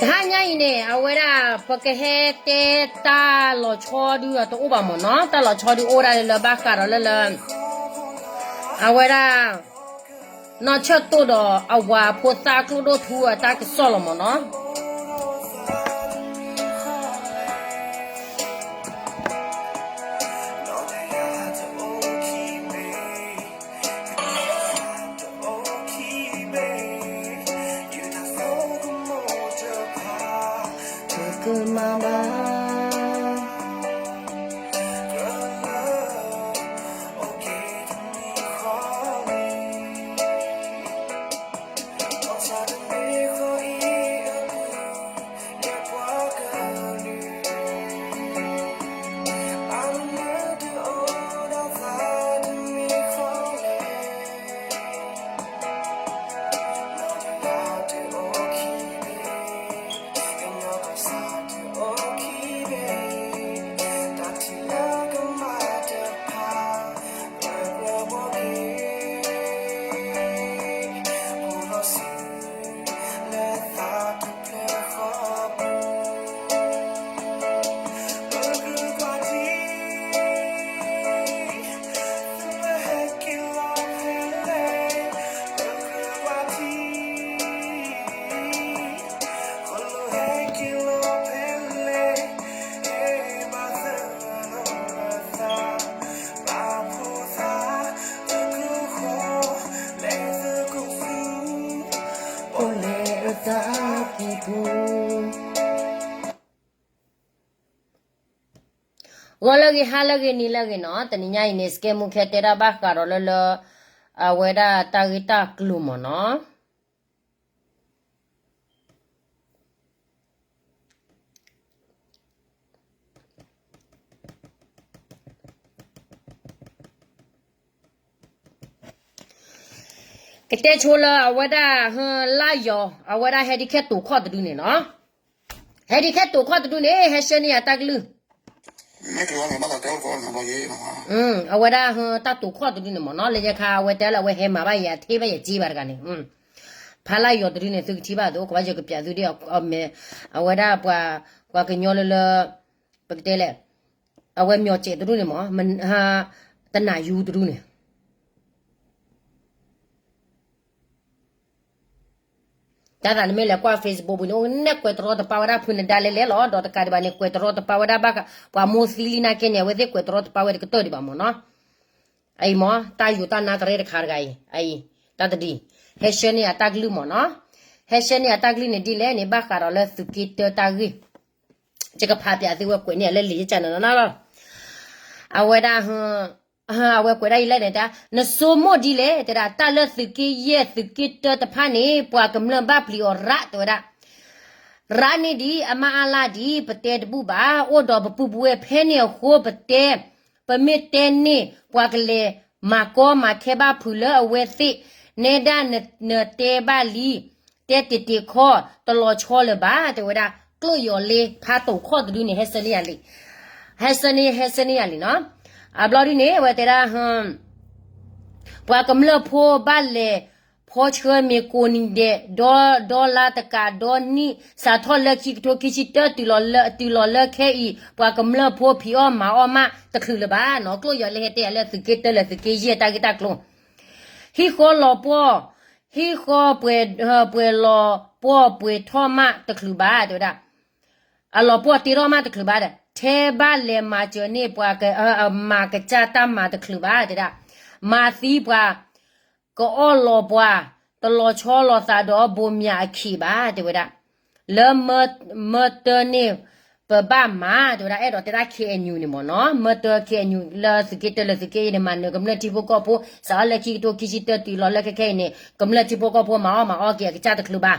တဟါညါအံၤန့ၣ် အဝဲဒၣ် ပကဟဲတဲတၢ်လီၤဆီဒုတအိၣ်ဘၣ်မ့ၢ်နီၤ, တၢ်လီၤဆီဒုအိၣ်ဒၣ်လၢဘၣ်ဃးဒီးလၢလၢ အဝဲဒၣ် နီၢ်ဆၢၣ်တိၢ်ဒီးအဝၤဖိသၣ်ကျိၣ်ဒိၣ်ထူအတၢ်ကစီၣ်လီၤမ့ၢ်နီၤ. ဂီၤလၢအဂ့ၤ ဟါလၢအဂ့ၤ နံၤလၢအဂ့ၤနီၤ, တနံၤညါအံၤန့ၣ် စကဲမူခဲတဲဒၣ်ဘၣ်ဃးဒီးလၢလၢ အဝဲဒၣ်တၢ်ဂ့ၢ်တၢ်ကျိၤမ့ၢ်နီၤ. ကတဲဆိလၢအဝဲဒၣ် ဟၢ လါယီၤ အဝဲဒၣ်ဟဲဒ်ခဲတိာ်ခီၣ်တဒုန့ၣ်နီၤ, ဟဲဒ်ခဲတိာ်ခီၣ်တဒုန့ၣ် ဟဲဆှၢန့ၢ်ယၤတၢ်ကလုၢ် အဝဲဒၣ် ဟၢ တၢ်တိာ်ခီၣ်တဒုန့ၣ်မ့ၢ်နီၤ, လၢယခါအဝဲတဲလၢအဝဲဟဲမၤဘၣ်ယၤ ထ့ဘၣ်ယၤ စ့ဘၣ်တဂၤန့ၣ်, ဖါလါယီၤတဒုန့ၣ် သုကထံၣ်ဘၣ်အသိး ကဘၣ်ယကပျးသုဒ် အဝဲဒၣ် ပှၤကညီလၢလၢ ပကတဲလဲၣ်, အဝဲ မျှော်ကျက် တဒုန့ၣ်မ့ၢ် တနၢ်ယူၤတဒုန့ၣ် တၢ်သးနမ့ၢ်လဲၤကွၢ် Facebook ပူၤန့ၣ် အိၣ်နဲၣ်ကွဲးတရီတပါဝဲဒၣ်ဖုနဒါလဲၤလဲၤလီၤ, ဒီးတကးဒံးဘၣ်န့ၣ် ကွဲးတရီတပါဝဲဒၣ်ဘၣ် ပှၤမိၢ်သံလံနာ်က့န့ၣ် အဝဲသ့ၣ်ကွဲးတရီတပါဝဲတကတၢၢ်ဒံးဘၣ်မ့ၢ်နီၤ. အအံၤမ့ၢ် တၢ်ယူၤတၢ်နါတရ့တခါတဂၤအံၤ အအံၤ တၢ်တဒု ဟဲဆှၢန့ၢ်အတၢ်ကလုၢ်မ့ၢ်နီၤ. ဟဲဆှၢန့ၢ်အတၢ်ကလုၢ်န့ၣ်ဒ်လဲၣ်န့ၣ် ဘၣ်ဃးဒီးလၢသုးက့တၢတၢ်ဂ့ၢ် ယကဖးပျးသုဝဲကွဲးန့ၢ်လၢလံာ်ယကၢ်နၤနီၤလီၤ. အဝဲဒၣ် အဝဲကွဲးဒၣ်အံၤလဲၣ်န့ၣ် တၢ် နဆိကမိၣ်ဒ်လဲၣ် တဲဒၣ် တၢ်လၢသုးက့ယဲၢ်သုးက့တၢတဖၣ်န့ၣ် ပှၤကမျၢၢ်ဘၣ်ပျံၤအီၤရး တဲဝဲဒၣ်. ရးန့ၣ်ဒ်အမါအါလါဒ် ပတဲတဘူၣ်ဘၣ် အိၣ်ဒီးပပုၢ်ပဝဲၢ်ဖဲန့ၣ်အဃိ ပတဲ ပမ့ၢ်တဲန့ၢ် ပှၤကလဲၤမၤကီမၤခဲဘၣ်ဖုးလၢအဝဲသ့ၣ် နဲဒၣ်နတဲဘၣ်လံ တဲတ့ၢ်တ့ၢ်ခီ တလီၤဆီလၢၤဘၣ် တဲဝဲဒၣ် ကျိၣ်ယီၤလ့ဖါတိာ်ခီၣ်တဒုန့ၣ် ဟဲဆှၢန့ၢ်ယၤလံ ဟဲဆှၢန့ၢ် ဟဲဆှၢန့ၢ်ယၤလံနီၤ. အဘျီဒုန့ၣ် အဝဲတဲဒၣ် ပှၤကမျၢၢ်ဖိဘၣ်လဲၤဖီဆှၢမ့ၢ်ကိးနံၤဒဲး ဒီ ဒီလါတကးဒီနံၣ် စးထီၣ်လၢခံကထိခံဆံတၢ တုၤလီၤလၢ တုၤလီၤလၢခဲအံၤ ပှၤကမျၢၢ်ဖိဖံးအီၣ်မၤအီၣ်မးတချုးလၢၤဘၣ်နီၤ. ကျိၣ်ယီၤလ့ဟဲတဲယၤလၢသုးက့တၢလၢသုးက့ယဲၢ်တၢ်ဂ့ၢ်တၢ်ကျိၤ ဟံၣ်ဃီလီၤပှီၢ် ဟံၣ်ဃီပှဲၤ ပှဲၤလီၤပှီၢ်ပှဲၤထီၣ်မးတချုးဘၣ် တဲဝဲဒၣ်. အလီၤပှီၢ်တ့ထီၣ်မးတချုးဘၣ်ဒီး ထဲဘၣ်လဲၤမၤစၢၤန့ၢ်ပှၤ မၤကစၢ်တၢ်မၤတချုးဘၣ် တဲဒၣ်. မၤသံပှၤ ကအီၣ်လီၤပှၤ တလီၤဆီလီၤသးဒီးဘိးမၠးအခံးဘၣ် တဲဝဲဒၣ်. လၢ မၢတၢန့ၣ် ပဘၣ်မၤ တဲဝဲဒၣ် အဲၣ်ဒိးတဲဒၣ် ခ့ၣ်အဲၣ်ယူၣ်န့ၣ်မ့ၢ်နီၤ မၢတၢ ခ့ၣ်အဲၣ်ယူၣ် လၢသုးက့တၢလၢသုးက့ယဲၢ်န့ၣ် မၤနၢၤကမျၢၢ်ထံဖိကီၢ်ဖိ စးထီၣ်လၢခံကထိခံဆံတၢ တုၤလီၤလၢခဲခဲအံၤန့ၣ် ကမျၢၢ်ထံဖိကီၢ်ဖိမၤအီၣ်မၤအီက့ၤအကစၢ်တချုးဘၣ်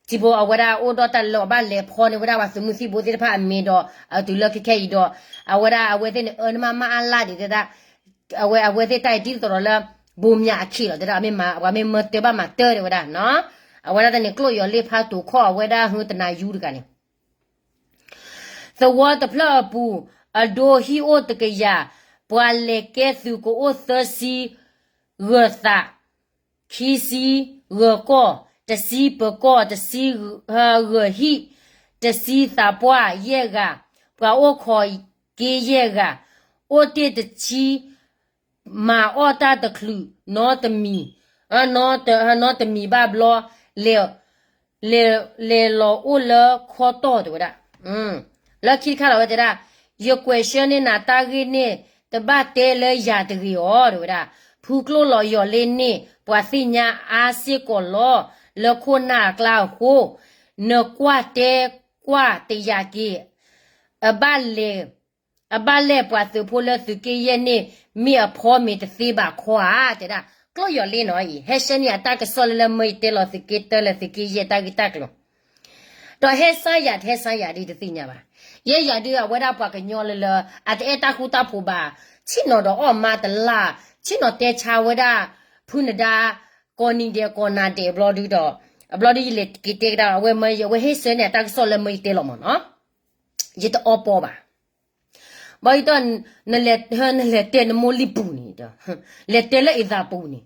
ထံဖိအဝဲဒၣ်အိၣ်ဒီးတၢ်လၢအဘၣ်လဲၤဖီန့ၢ်ဝဲဒၣ်ပှၤသုးမုၢ်သံၣ်ဘိသ့ၣ်တဖၣ်အမ့ၢ်ဒီး အတုၤလၢခဲခဲအံၤဒီး အဝဲဒၣ်အဝဲသ့ၣ်န့ၣ် အၢနမးမးအါလၢ်ဒံးတဒၣ် အဝဲ အဝဲသ့ၣ်တၢ်အံၤဒ်သိးဒီးလၢ ဘိမၠးအခ့လီၤ တဲဒၣ် မ့ၢ်မၤ ပှၤမ့ၢ်မၢတၢ်ဘၣ်မၤတၢ်တဲဝဲဒၣ်နီၤ အဝဲဒၣ်တၢ်န့ၣ် ကျိၣ်ယီၤလ့ၢ်ဖးတိၤခီၣ်အဝဲဒၣ်ဟုတနၤယူတဂၤန့ၣ် သဝီတဖျၢၣ်အပူၤ အဒိဟံၣ်အိၣ်တကယၤ, ပှၤလဲၤကဲသုးကအိၣ်သၢဆံ, ဂၢၤသး, ခံဆံ, ဂၢၤကီၢ်, တဆံပၢၤကီၢ်, တဆံ, ဂၢၤဟံၣ်, တဆံသးပှၢ်ယဲၢ်ဂၤ, ပှၤအိၣ်ခိးက့ယဲၢ်ဂၤ, အိၣ်တ့ၢ်တဆံ မၤအီၣ်တၢ်တချုး နီတမံၤ, နီတမံၤဘၣ်ဘျီ, လဲၤ, လဲၤလီၤအိၣ်လၢခီတီၢ်တဲဝဲဒၣ်, လၢခံတခါလီၤဝဲတဲဒၣ်, ယကွဲးဆှၢန့ၢ်နၤတၢ်ဂ့ၢ်န့ၣ် တဘၣ်တဲလၢယၤတဂ့ၤအီၤ တဲဝဲဒၣ်, ဖုကျိၣ်လီၤယီၤလ့န့ၣ် ပှၤသ့ၣ်ညါအါစ့ၢ်ကီးလီၤ, လၢခိၣ်နၢ်အကျါအဃိ, နကွၢ်တဲကွၢ်တယာ်က့ၤ အဘၣ်လဲၣ်, အဘၣ်လဲၣ်ပှၤသုးဖိလၢသုးက့ယဲၢ်န့ၣ် မ့ၢ်အဖီမ့ၤတသ့ဘၣ်ခီဧါ တဲဒၣ်, ကျိၣ်ယီၤလ့နီၤအံၤ ဟဲဆှၢန့ၢ်အတၢ်ကစီၣ်လၢလၢမၢယတဲလီၤသုးက့တၢလၢသုးက့ယဲၢ်တၢ်ဂ့ၢ်တၢ်ကျိၤ, ဒီးဟဲဆါယၤတဟဲဆါယၤဒ်တသ့ၣ်ညါဘၣ်, ယဲယၤဒုးအဝဲဒၣ်ပှၤကညီလၢလၢ အတအဲၣ်တၢ်ဃူတၢ်ဖိးဘၣ်, ဆ့ၣ်နီၤဒီးအီၣ်မါတလၢ်, ဆ့ၣ်နီၤတဲဆါဝဲဒၣ်, ဖုနဒါ, ကိးနံၤဒဲးကိးနၤဒဲးဘျီဒုဒီး, အဘျီဒုယလဲၤက့ၤတဲကဒါ အဝဲမၢယဝဲဟဲဆှၢန့ၢ်အတၢ်ကစီၣ်လၢမၢယတဲလီၤမၢ်နီၤ ယတအီပီဘၣ်, ဘၣ်ယတီၢ်, နလဲၤတဲနမိၢ်လံၢ်ပူၤန့ၣ်, လဲၤတဲလၢအသးပူၤန့ၣ်,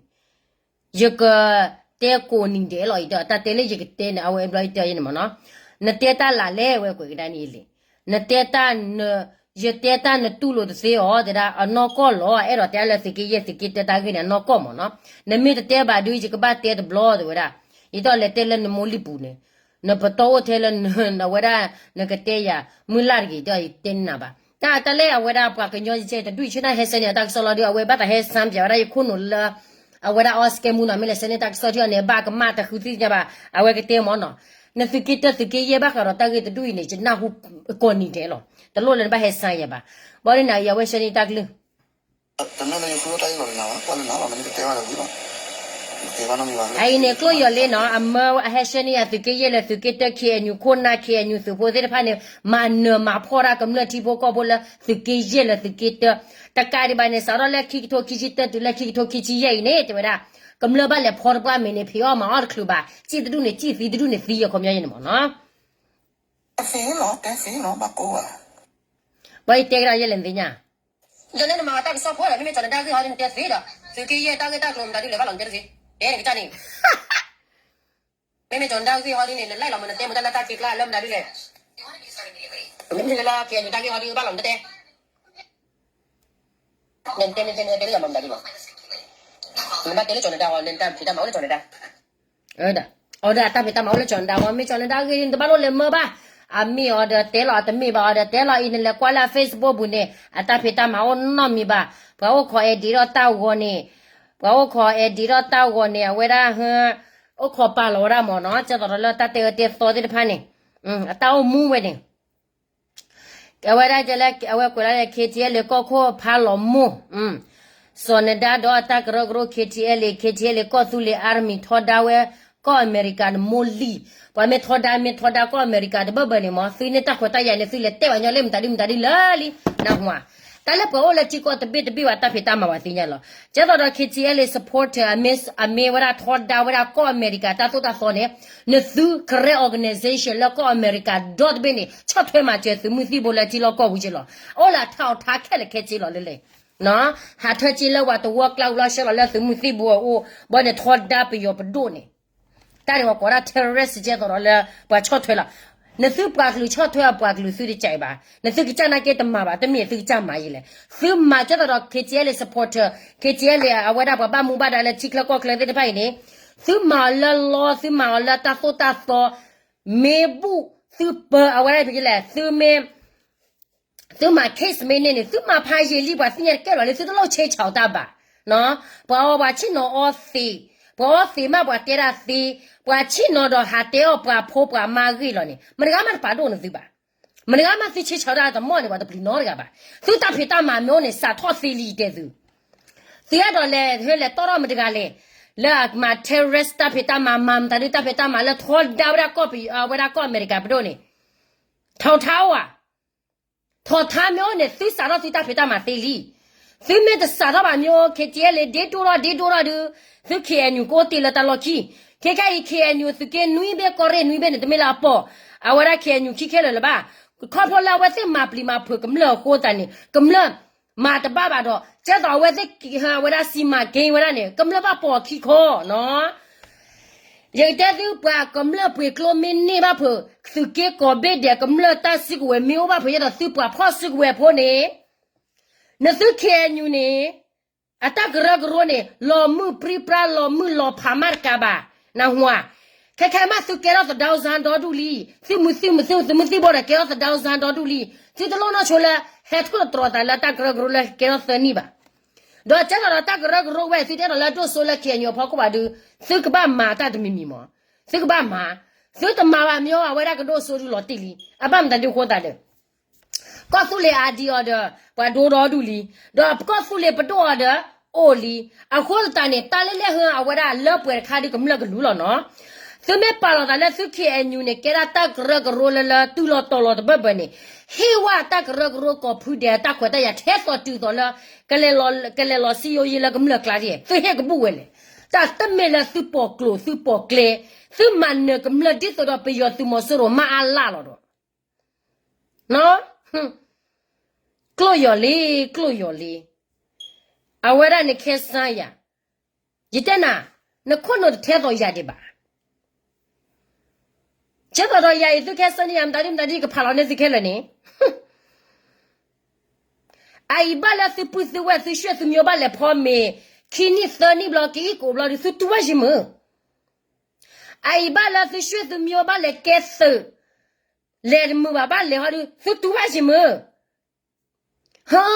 ယကတဲကိးနံၤဒဲးလီၤအံၤဒီး တၢ်တဲလၢယကတဲန့ၣ် အဝဲဘျီယတဲယဲန့ၣ်မၢ်နီၤ, နတဲတၢ်လၢ်လဲၣ်ဝဲကွဲးကဒါန့ၣ်လဲၣ်, နတဲတၢ်, ယတဲတၢ်နတူၢ်လိာ်တသ့အီၤ တဲဒၣ် အနီၢ်ကီၢ်လီၤ အဲၣ်ဒိးတဲလၢသုးက့ယဲၢ်သုးက့တၢတၢ်ဂ့ၢ်န့ၣ် အနီၢ်ကီၢ်မၢ်နီၤ, နမ့ၢ်တတဲဘၣ်ဒုးယကဘၣ်တဲတဘျီတဲဝဲဒၣ်, ယတီၢ်လဲၤတဲလၢနမိၢ်လံၢ်ပူၤန့ၣ် နပတီၢ်အိၣ်ထဲလၢ အဝဲဒၣ်, နကတဲယၤ, မုၢ်လၢ်တဂ့ၤ ယတဲနၤဘၣ်, တၢ်တၢ်လၢအဝဲဒၣ်ပှၤကညီယဲၢ်တဒူၣ်အံၤ ဆၢနၢ်ဟဲဆှၢန့ၢ်အတၢ်ကစီၣ်လီၤဒုး အဝဲဘၣ်သးဟဲဆှၢပၠးဝဲဒၣ်ယခိၣ်နူာ်လၢ, အဝဲဒၣ်အီစကဲမူနီၤ မ့ၢ်လဲၤဆှၢန့ၢ်တၢ်ကစီၣ်ထံအီၤန့ၣ် ဘၣ်ကမၣ်တဃုသ့ၣ်ညါဘၣ်, အဝဲကတဲမၢ်နီၤ, နသုးက့တၢသုးက့ယဲၢ်ဘၣ်ဃးဒီးတၢ်ဂ့ၢ်တဒူၣ်အံၤန့ၣ် ယနၢ်ဟူကိးနံၤဒဲးလီၤ, တလိၣ်လၢနဘၣ်ဟဲဆှၢယၤဘၣ်, ဘၣ်ဒီးနၤအံၤအဝဲဆှၢန့ၢ်တၢ်ကလုၢ် အအံၤန့ၣ် ကျိၣ်ယီၤလ့နီၤ, အမၢအဟဲဆှၢန့ၢ်ယၤသုးက့ယဲၢ်လၢသုးက့တၢ ခ့ၣ်အဲၣ်ယူၣ် ခိၣ်နၢ် ခ့ၣ်အဲၣ်ယူၣ် သုးဖိသ့ၣ်တဖၣ်န့ၣ် မၤနၢၤမၤဖှီၣ်တၢ်ကမျၢၢ်ထံဖိကီၢ်ဖိလၢသုးက့ယဲၢ်လၢသုးက့တၢ, တကးဒံးဘၣ်န့ၣ် စးထီၣ်လၢခံကထိခံဆံတၢတုၤလၢခံကထိခံဆံယဲၢ်အံၤန့ၣ် တဲဝဲဒၣ်, ကမျၢၢ်ဘၣ်လဲၤဖီတပှၢ်မ့ၢ်န့ၣ် ဖံးအီၣ်မၤအီၣ်တချုးဘၣ်, စံၣ်တဒူၣ်န့ၣ်စံၣ် သံတဒူၣ်န့ၣ်သံ အခီပညီယဲန့ၣ်မၢ်နီၤ, ဘၣ်ယတဲကဒါယဲလဲၣ်နသ့ၣ်ညါ ဒီးလၢနမၤတၢ်ကစီၣ်ဖိဒီး မ့မ့ၢ်ကၠီၤနဒါဂ့ၢ်ဟီဒ်နတဲသ့ဒီး သုးက့ယဲၢ်တၢ်ဂ့ၢ်တၢ်ကျိၤမတၤဒုလဲၣ် ဘၣ်လီၤနတဲတသ့, တဲနကစၢ်န့ၣ်, မ့မ့ၢ်ကၠီၤနဒါဂ့ၢ်ဟီဒ်န့ၣ် နလဲၤလီၤမၢ်နတဲမတၤလၢတၢ်ခံးကျါလၢမတၤဒုလဲၣ်, မ့မ့ၢ်လၢ ခ့ၣ်အဲၣ်ယူၣ် တၢ်ဂ့ၢ်ဟီဒ်ဘၣ်လီၤနတဲတဲ, နတဲမတၤဒုလဲၣ်, နဘၣ်တဲလၢကၠီၤနဒါဟီ နတၢ်ဖံးတၢ်မၤအိၣ်လၢကၠီၤနဒါ အီၤဒီးအတၢ်ဖံးတၢ်မၤအိၣ်လၢကၠီၤနဒါဝဲ မ့ၢ်ကၠီၤနဒါဂ့ၢ်ဒ်န့ၣ် တဘၣ်လိၣ်လဲၤမၢဘၣ်, အမ့ၢ်အီၤဒီးတဲလီၤ အတမ့ၢ်ဘၣ်အီၤဒီးတဲလီၤအံၤ နလဲၤကွၢ်လၢအ Facebook ပူၤန့ၣ် အတၢ်ဖံးတၢ်မၤအိၣ်နီတမံၤဘၣ်, ပှၤအိၣ်ခိး edit ထီၣ်တၢ်ဂီၤန့ၣ်, ပှၤအိၣ်ခိး edit ထီၣ်တၢ်ဂီၤန့ၣ် အဝဲဒၣ်ဟ, အိၣ်ခိးပာ်လီၤဝဲဒၣ်မၢ်နီၤ ကဲသိးဒီးလၢတၢ်တဲအၢတဲသီသ့ၣ်တဖၣ်န့ၣ်, အတၢ်အိၣ်မူဝဲန့ၣ် အဝဲဒၣ်ကဲလၢ အဝဲကွဲးလၢ ခ့ၣ်ထံအဲလ့ၣ် ကီၢ်ခိၣ်ဖးလီၤမိၢ်, စီၤနဒါဒီးအတၢ်ကရၢကရိ ခ့ၣ်ထံအဲလ့ၣ်, ခ့ၣ်ထံအဲလ့ၣ် ကီၢ်သူလ့ၤ army ထီဒါဝဲ ကီၢ်အမဲရကၤတမိၢ်လံၢ်, ပှၤမ့ၢ်ထီဒါ မ့ၢ်ထီဒါကီၢ်အမဲရကၤတဘၢဘၢန့ၣ်မၢ် သုန့ၢ်တၢ်ခွဲးတၢ်ယာ်န့ၣ် သုလဲၤတဲပှၤကညီလၢမတၤဒုမတၤဒုလၢာ်လံ, နၢ်ဟူဧါ, တၢ်လၢပှၤအိၣ်လၢထံကီၢ်တဘ့ၣ်တဘ့ၣ်ဘၣ်တၢ်ဖံးတၢ်မၤပှၤသ့ၣ်ညါလီၤ, ကဲသိးဒီး ခ့ၣ်ထံအဲလ့ၣ် supporter အမ့ၢ်ဝဲဒၣ်ထီဒါဝဲဒၣ်ကီၢ်အမဲရကၤတၢ်သိၣ်တၢ်သီန့ၣ်, နသု ကရဲ organization လၢကီၢ်အမဲရကၤဒီတဘ့ၣ်န့ၣ် ဆီၣ်ထွဲမၤစၢၤသုးမုၢ်သံၣ်ဘိလၢထံလီၢ်ကီၢ်ပူၤက့လီၤ, အိၣ်လၢအထါအီၤထါခဲလၢာ်ခဲဆ့လီၤလၢလဲၣ် ဟးထၢၣ်က့ၤလၢပှၤတဝီကျါပူၤလီၤဆှၢလီၤလၢသုးမုၢ်သံၣ်ဘိအအိၣ်, ဘၣ်န့ၣ်ထီဒါပယီၤပဒိၣ်န့ၣ်, တၢ်န့ၣ်ပှၤကိးဒၣ် terrorist ကဲသိးဒီးလၢပှၤဆီၣ်ထွဲလီၤ, နသုပှၤကလုာ်ဆီၣ်ထွဲအပှၤကလုာ်သုတကးဘၣ်, နသုကစၢ်နာ်က့တမၤဘၣ်, တမ့ၢ်သုကစၢ်မၤယံာ်လဲၣ်, သုမၤကဲသိးဒီး ခ့ၣ်ထံအဲလ့ၣ် supporter, ခ့ၣ်ထံအဲလ့ၣ် အဝဲဒၣ်ပှၤဘၣ်မူဘၣ်ဒါလၢထံချၢကီၢ်ချၢသ့ၣ်တဖၣ်အံၤန့ၣ်, သုမၤအီၤလၢလီ သုမၤအီၤလၢတၢ်သိၣ်တၢ်သီ, မ့ၢ်ဘူၣ်သုပၢအဝဲဒၣ်ဖဲလဲၣ်, သုမ့ၢ် သုမၤ case မ့ၢ်န့ၢ်န့ၣ် သုမၤဖးယံာ်လံ ပှၤသ့ၣ်ညါတကဲလီၤလံ သုတလိၣ်ဆ့ဆးတၢ်ဘၣ်, ပှၤအီၤပှၤဆ့ၣ်နီၤအီသံး, ပှၤအီသံးမးပှၤတဲဒၣ်သ့, ပှၤဆ့ၣ်နီၤဒီးဟးတဲအီၣ်ပှၤဖိပှၤမါဂ့ၢ်လီၤန့ၣ် မတဂၤမးတပာ်ဒိၣ်နသုဘၣ်, မတဂၤမးသုဆ့ဆးတၢ်တမီၢ်န့ၣ် ပှၤတပျံၤနီတဂၤဘၣ်, သုတၢ်ဖံးတၢ်မၤမ့ၢ်အိၣ်န့ၣ် စးထီၣ်သ့လံတဲသု သုအဲၣ်ဒိးလဲၤ ဟဲလဲၤတီၢ်ထီၣ်မတဂၤလဲၣ်, လၢအမၤ terrorist တၢ်ဖံးတၢ်မၤ မၤမတၤဒုတၢ်ဖံးတၢ်မၤလၢထီဒါဝဲဒၣ်ကီၢ်ပယီၤ အဝဲဒၣ်ကီၢ်အမဲရကၤပဒိၣ်န့ၣ် ထီၣ်ထါအိၣ်ဧါ. ထီၣ်ထါမ့ၢ်အိၣ်န့ၣ် သုစးထီၣ်သုတၢ်ဖံးတၢ်မၤသ့လံ. သုမ့ၢ်တစးထီၣ်ဘၣ်မ့ၢ်အိၣ် KTLA ဒ့ဒိၣ်ထီၣ်ဒ့ဒိၣ်ထီၣ်ဒု သု KNU ကအိၣ်တ့ၢ်လၢတၢ်လီၢ်ခံ. ခဲခဲအံၤ KNU သုးက့နွံဘ့ၣ် ကီၢ်ရ့ၣ်နွံဘ့ၣ်န့ၣ် တမ့ၢ်လၢအပိာ် အဝဲဒၣ် KNU ခံခဲလၢာ်လၢၤဘၣ်. ခီဖျိလၢအဝဲသ့ၣ်မၤပျံၤမၤဖုးကမျၢၢ်အဃိသတးန့ၣ် ကမျၢၢ်မၤတဘၣ်ဘၣ်ဒီး ကဲသိးအဝဲသ့ၣ် အဝဲဒၣ် စီမံကိန်း ဝဲဒၣ်န့ၣ် ကမျၢၢ်ဘၣ်ပိာ်အခံခီနီၤ. ယကတဲသု ပှၤကမျၢၢ်ပှ့ၤကျိမ့ၢ်န့ၢ်ဘၣ်ဖုး သုးက့ကိးဘ့ၣ်ဒဲး ကမျၢၢ်တၢ်စုကဝဲၤမ့ၢ်အိၣ်ဘၣ်ဖုး ယဲဒီးသုပှၤဖီၣ်စုကဝဲၤဖိန့ၣ် နသု KNU န့ၣ် အတၢ်ကရၢကရိန့ၣ် လီၤမုၢ်ပြံပြါ လီၤမုၢ်လီၤဖးမးတကးဘၣ်, နၢ်ဟူဧါ. ခဲခဲမးသုကဲထီၣ်သဒါစၢ်ဒီဒူၣ်လံ, သုးမုၢ်သံၣ်မုၢ်သံၣ် သုးမုၢ်သံၣ်ဘိဒီးကဲထီၣ်သဒါစၢ်ဒီဒူၣ်လံ, သုတလိၣ်နီၢ်ဆိလၢ ဟဲထီၣ်တြီၤသးလၢတၢ်ကရၢကရိလၢကဲထီၣ်သၢနံၣ်ဘၣ်. ဒီးကဲထီၣ်ဒီးတၢ်ကရၢကရိဝဲ သုတဲထီၣ်လၢဒိၣ်စိလၢ KNU အဖီခိၣ်ဘၣ်ဒုး, သုကဘၣ်မၤတၢ်တမံၤမံၤမး, သုကဘၣ်မၤ, သုတမၤဘၣ်မ့ၢ်အဝဲဒၣ်ကဒိၣ်စိဒုးလီၤတံၢ်လံ, အဘၣ်မတၤဒုးအဃိသတးဒီး ကီၢ်သူလ့ၤအါဒံအီၤဒီး ပှၤဒိဒီဒူၣ်လံ, ဒီးကီၢ်သူလ့ၤပဒိၣ်အီၤဒီး အိၣ်လံ. အဃိသတးန့ၣ် တၢ်လၢလဲၣ်ဟၢအဝဲဒၣ်လၢပှဲၤတခါဒုးကမျၢၢ်ကလူလီၤနီၤ. သုမ့ၢ်ပာ်လီၤသးလၢသု KNU န့ၣ် ကဲဒၣ်တၢ်ကရၢကရိလၢလၢတုၤလီၤတီၤလီၤတဘၢဘၢန့ၣ်, ဟ့ၣ်ဝဲတၢ်ကရၢကရိကိးဖုဒဲးတၢ်ခွဲးတၢ်ယာ်ထဲသိးတုၤသိးလၢ ကလဲၤလီၤစံယိယ့လၢကမျၢၢ်ကျါဒ်, သုဟ့ၣ်ကဘူၣ်ဝဲလဲၣ်. တၢ်တမ့ၢ်လၢသုပိာ်ကျိာ်သုပိာ်ကျဲ, သုမၤနၢၤကမျၢၢ်ဒ်သိးဒီးပယီၤသုးမီၤစိရိၤမၤအါလၢ်လီၤဒီး ကျိၣ်ယီၤလံ, ကျိၣ်ယီၤလံ. အဝဲဒၣ်နခဲစၢ်ယၤ, ယတဲနၤ, နခိၣ်နူာ်တထဲသိးယၤဒံးဘၣ်. ကဲသိးဒီးယၤအံၤ သုခဲစၢ်န့ၣ်ယၤ မတၤဒ်မတၤဒ်ကဖးလီၤန့ၢ်သုခဲလၢာ်န့ၣ်, အအံၤဘၣ်လၢသုပုၢ်သုဝဲၢ်သုဆွေသုမျိုးဘၣ်လဲၤဖီမ့ၤ, ခံနံၣ်သၢနံၣ်ဘျီ ကအံၣ်ကအိးဘျီဒုး သုတူၢ်ဘၣ်ယံၤမုၢ်. အအံၤဘၣ်လၢသုဆွေသုမျိုးဘၣ်လဲၤကဲသုး, လဲၤတမုာ်ဘၣ် ဘၣ်လဲၤဟီဒုး သုတူၢ်ဘၣ်ယံၤမုၢ်. ဟါ,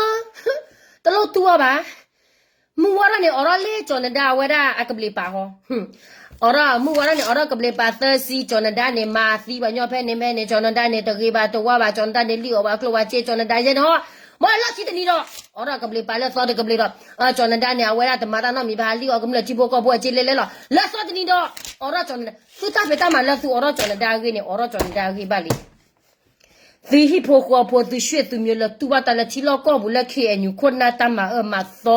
တလိၣ်တူၢ်အီၤဘၣ်. မုၢ်ဝါထီၣ်န့ၣ် အိးထီၣ်လၢကၠီၤနဒါအဝဲဒၣ်အကဘျံးပၤဟီ, အိးထီၣ်မုၢ်ဝါထီၣ်န့ၣ် အိးထီၣ်ကဘျံးပၤသၢဆံ ကၠီၤနဒါန့ၣ် မၤသံပှၤညီဖဲန့ၣ်ဖဲန့ၣ် ကၠီၤနဒါန့ၣ် တဂ့ၤဘၣ်တဝါဘၣ် ကၠီၤနဒါန့ၣ် လံၣ်အီၣ်ပှၤကျိၣ်ပှၤစ့ ကၠီၤနဒါယဲန့ၣ်ဟီ, မ့ၢ်လီၢ်ခံတနံၤဒီး အိးထီၣ်ကဘျံးပၤလၢသီတကဘျံးဒီး, ကၠီၤနဒါန့ၣ် အဝဲဒၣ်တမၤတၢ်နီတမံၤဘၣ် လံၣ်အီၣ်ကမျၢၢ်ထံဖိကီၢ်ဖိအစ့လဲလဲလီၤ. လၢသီတနံၤဒီး အိးထီၣ်ကၠီၤနဒါ, သုတၢ်ဖံးတၢ်မၤလၢသုအိးထီၣ်ကၠီၤနဒါအဂ့ၢ်န့ၣ် အိးထီၣ်ကၠီၤနဒါအဂ့ၢ်ဘၣ်လံ. သုဟံၣ်ဖိဃီဖိ သုဆွေသုမျိုးလၢတူၢ်ဘၣ်တၢ်လၢထံလီၢ်ကီၢ်ပူၤလၢ KNU ခိၣ်နၢ်တၢ်မၤအၢမၤသီ,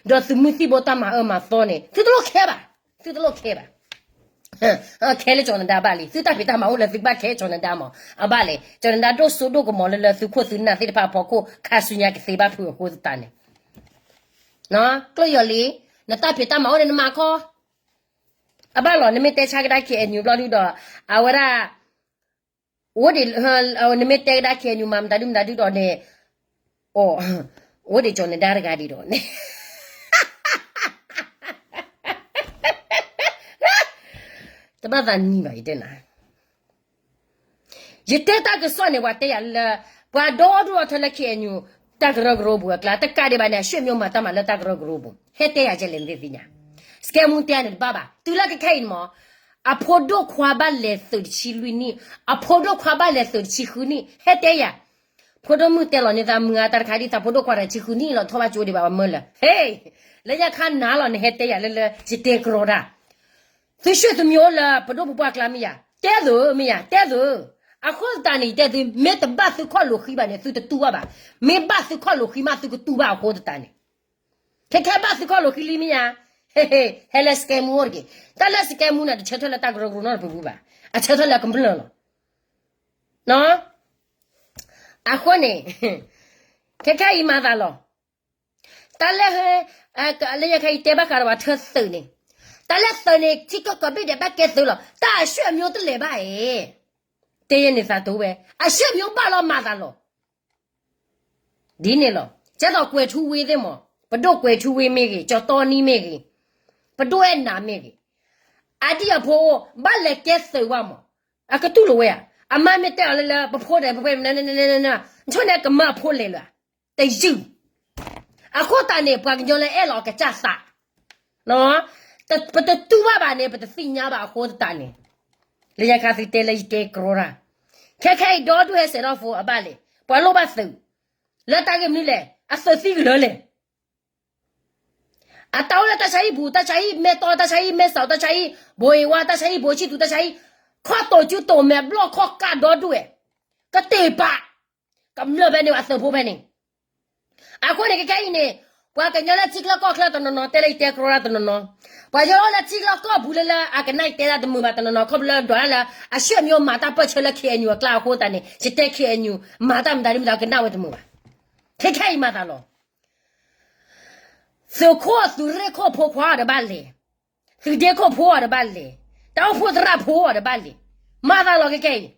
ဒီးသုးမုၢ်သံၣ်ဘိတၢ်မၤအၢမၤသီန့ၣ် သုတလိၣ်ခဲဘၣ်, သုတလိၣ်ခဲဘၣ်. ခဲလၢကၠီၤနဒါဘၣ်လံ, သုတၢ်ဖံးတၢ်မၤအိၣ်လၢသုကဘၣ် ခဲကၠီၤနဒါမး, အဘၣ်လဲၣ်, ကၠီၤနဒါဒိၣ်စိဒိၣ်ကမီၤလၢလၢသုခိၣ်သုနၢ်သ့ၣ်တဖၣ်အဖီခိၣ် ခါဆူညါကသ့ဘၣ်ဖုးအဃိသတးန့ၣ်, ကျိၣ်ယီၤလံ, နတၢ်ဖံးတၢ်မၤအိၣ်န့ၣ်နမၤခီ, အဘၣ်လီၤ နမ့ၢ်တဲဆါကဒါ KNU ဘျီဒုဒီး အဝဲဒၣ် အိၣ်ဒံး, နမ့ၢ်တဲကဒါ KNU မၤမတၤဒုမတၤဒုဒီးန့ၣ်, အိ, အိၣ်ဒံးကၠီၤနဒါတဂၤဒံးဒီးန့ၣ်, တဘၣ်သးနံၤဘၣ် ယတဲနၤ, ယတဲတၢ်ကစီၣ်န့ၣ် ပှၤတဲယၤလၢ, ပှၤဒီဒူၣ်ထီၣ်ထဲလၢ KNU တၢ်ကရၢကရိပူၤအကျါ တကးဒံးဘၣ်န့ၣ် အဆွေမျိုးမၤတၢ်မၤလၢတၢ်ကရၢကရိပူၤ ဟဲတဲယၤကဲလဲၣ်နသ့ၣ်ညါ, စကဲမူတဲန့ၣ်တဘၣ်ဘၣ် တုၤလၢကခဲအံၤန့ၣ်မး, အဖိဒိၣ်ခွါဘၣ်လဲၤသုးတဆံလွံၢ်နံၣ်, အဖိဒိၣ်ခွါဘၣ်လဲၤသုးတဆံဃုနံၣ် ဟဲတဲယၤ, ဖိဒိၣ်မုၣ်တဲလီၤန့ၢ်သးမုၢ်အါတၢ်တခါဒ် သးဖိဒိၣ်ခွါတဆံဃုနံၣ်လီၤ ထီၣ်ဘၣ်ကၠိဒံးဘၣ် ပှၤမၢလၢာ်, ဟ့, လၢညါခါနၤလီၤ နဟဲတဲယၤလၢလၢ ယတဲကရီတၢ် သုဆွေမျိုးလၢပဒိၣ်ပပှၢ်ကျါမ့ၢ်ယၤ, တဲသုမ့ၢ်ယၤ, တဲသု, အဃိသတးန့ၣ် ယတဲသု မ့ၢ်တဘၣ်သုခီၣ်လိာ်ဃံဘၣ်န့ၣ် သုတတူၢ်ဘၣ်ဘၣ်, မ့ၢ်ဘၣ်သုခီၣ်လိာ်ဃံမး သုကတူၢ်ဘၣ်အဃိသတးန့ၣ်, ခဲခဲဘၣ်သုခီၣ်လိာ်ဃံလံမ့ၢ်ယၤ, ဟ့, ဟဲလၢစကဲမူအိၣ်တက့ၢ်, တၢ်လၢစကဲမူန့ၣ် တဆၢထၢၣ်လၢတၢ်ကရၢကရိနီတပူၤပူၤဘၣ်, အဆၢထၢၣ်လၢကမျၢၢ်လီၤ, အဃိန့ၣ်, ခဲခဲအံၤမၤသးလီၤ တၢ်လၢ, လၢညါခါအံၤတဲဘၣ်ဃးဒီးပှၤထၢသုးန့ၣ်, တၢ်လၢသုးန့ၣ် ထံကီၢ်ကိးဘ့ၣ်ဒဲးဘၣ်ကဲသုးလီၤ တၢ်အဆွေမျိုးတလဲၤဘၣ်ဧါ, တဲယဲန့ၣ်သးတိဝဲ အဆွေမျိုးဘၣ်လီၤမၤသးလီၤ, ဒ်န့ၣ်လီၤ ကဲသိးကွဲၤထူဝ့သ့ၣ်မး, ပဒိၣ်ကွဲၤထူဝ့မ့ၢ်ဂ့ၤ ကၠီၤတီနံမ့ၢ်ဂ့ၤ, ပဒိၣ်အဲၣ်နၤမ့ၢ်ဂ့ၤ, အဒံၣ်အဖိအိၣ် ဘၣ်လဲၤကဲသုးဝဲမး, အကတူၢ်လိာ်ဝဲဧါ, အမါမ့ၢ်တဲအီၤလၢလၢ ပဖိဒီးပဝဲ နဆိန့ၣ်ကမၢအဖိလဲၤလၢၤ တယုၢ်, အဃိသတးန့ၣ် ပှၤကညီလၢအဲၣ်လီၤအကစၢ်သး, ပတတူၢ်ဘၣ်ဘၣ်န့ၣ် ပတသ့ၣ်ညါဘၣ်အဃိသတးန့ၣ်, လၢညါခါသုတဲလၢယတဲကရီတၢ်, ခဲခဲအံၤဒီဒူၣ်ဟဲစဲးထီၣ်ဖိအဘၣ်လဲၣ် ပှၤလိၣ်ဘၣ်သုး, လၢတၢ်ဂ့ၢ်မနုၤလဲၣ် အသုးသံကလၢာ်လဲၣ် အတၢ်အိၣ်လၢတၢ်ဆါဟံၣ်ပူၤ, တၢ်ဆါဟံၣ်မဲၢ်တီ, တၢ်ဆါဟံၣ်မဲၢ်စီၤ, တၢ်ဆါဟံၣ်ဘိအ့ဝါ, တၢ်ဆါဟံၣ်ဘိဆံၣ်သူ, တၢ်ဆါဟံၣ်ခီၣ်တိၤကၠူတိၤမဲာ်ဘျီၣ်ခီၣ်ကးဒီဒူၣ်ဝဲ, ကတ့ၢ်ပာ်, ကမျၢၢ်ဖဲန့ၣ် အသုးဖိဖဲန့ၣ်. အဃိန့ၣ် ခဲခဲအံၤန့ၣ်, ပှၤကညီလၢထံချၢကီၢ်ချၢတနီၤနီၤ တဲလၢယတဲကရီတၢ်တနီၤနီၤ, ပှၤကညီလၢထံချၢကီၢ်ပူၤလၢလၢအကနၣ်ယတဲတၢ်တမုာ်ဘၣ်တနီၤနီၤ, ခီဖျိလၢဒွးလၢ အဆူၣ်အမံၤမၤတၢ်ပၢၢ်ဆၢလၢ KNU အကျါအဃိသတးန့ၣ် ယတဲ KNU မၤတၢ်မတၤဒ်မတၤကနၣ်ဝဲတမုာ်ဘၣ်. ခဲခဲအံၤမၤသးလီၤ. သုးခိၣ်သုးရ့ၣ်ခိၣ်ဖိခွါအီၤဒီးဘၣ်လဲၤ, သုးဒ့ခိၣ်ဖိအီၤဒီးဘၣ်လဲၤ, တၢ်အိၣ်ဖှိၣ်သရၣ်ဖိအီၤဒီးဘၣ်လဲၤ, မၤသးလီၤခဲခဲအံၤ,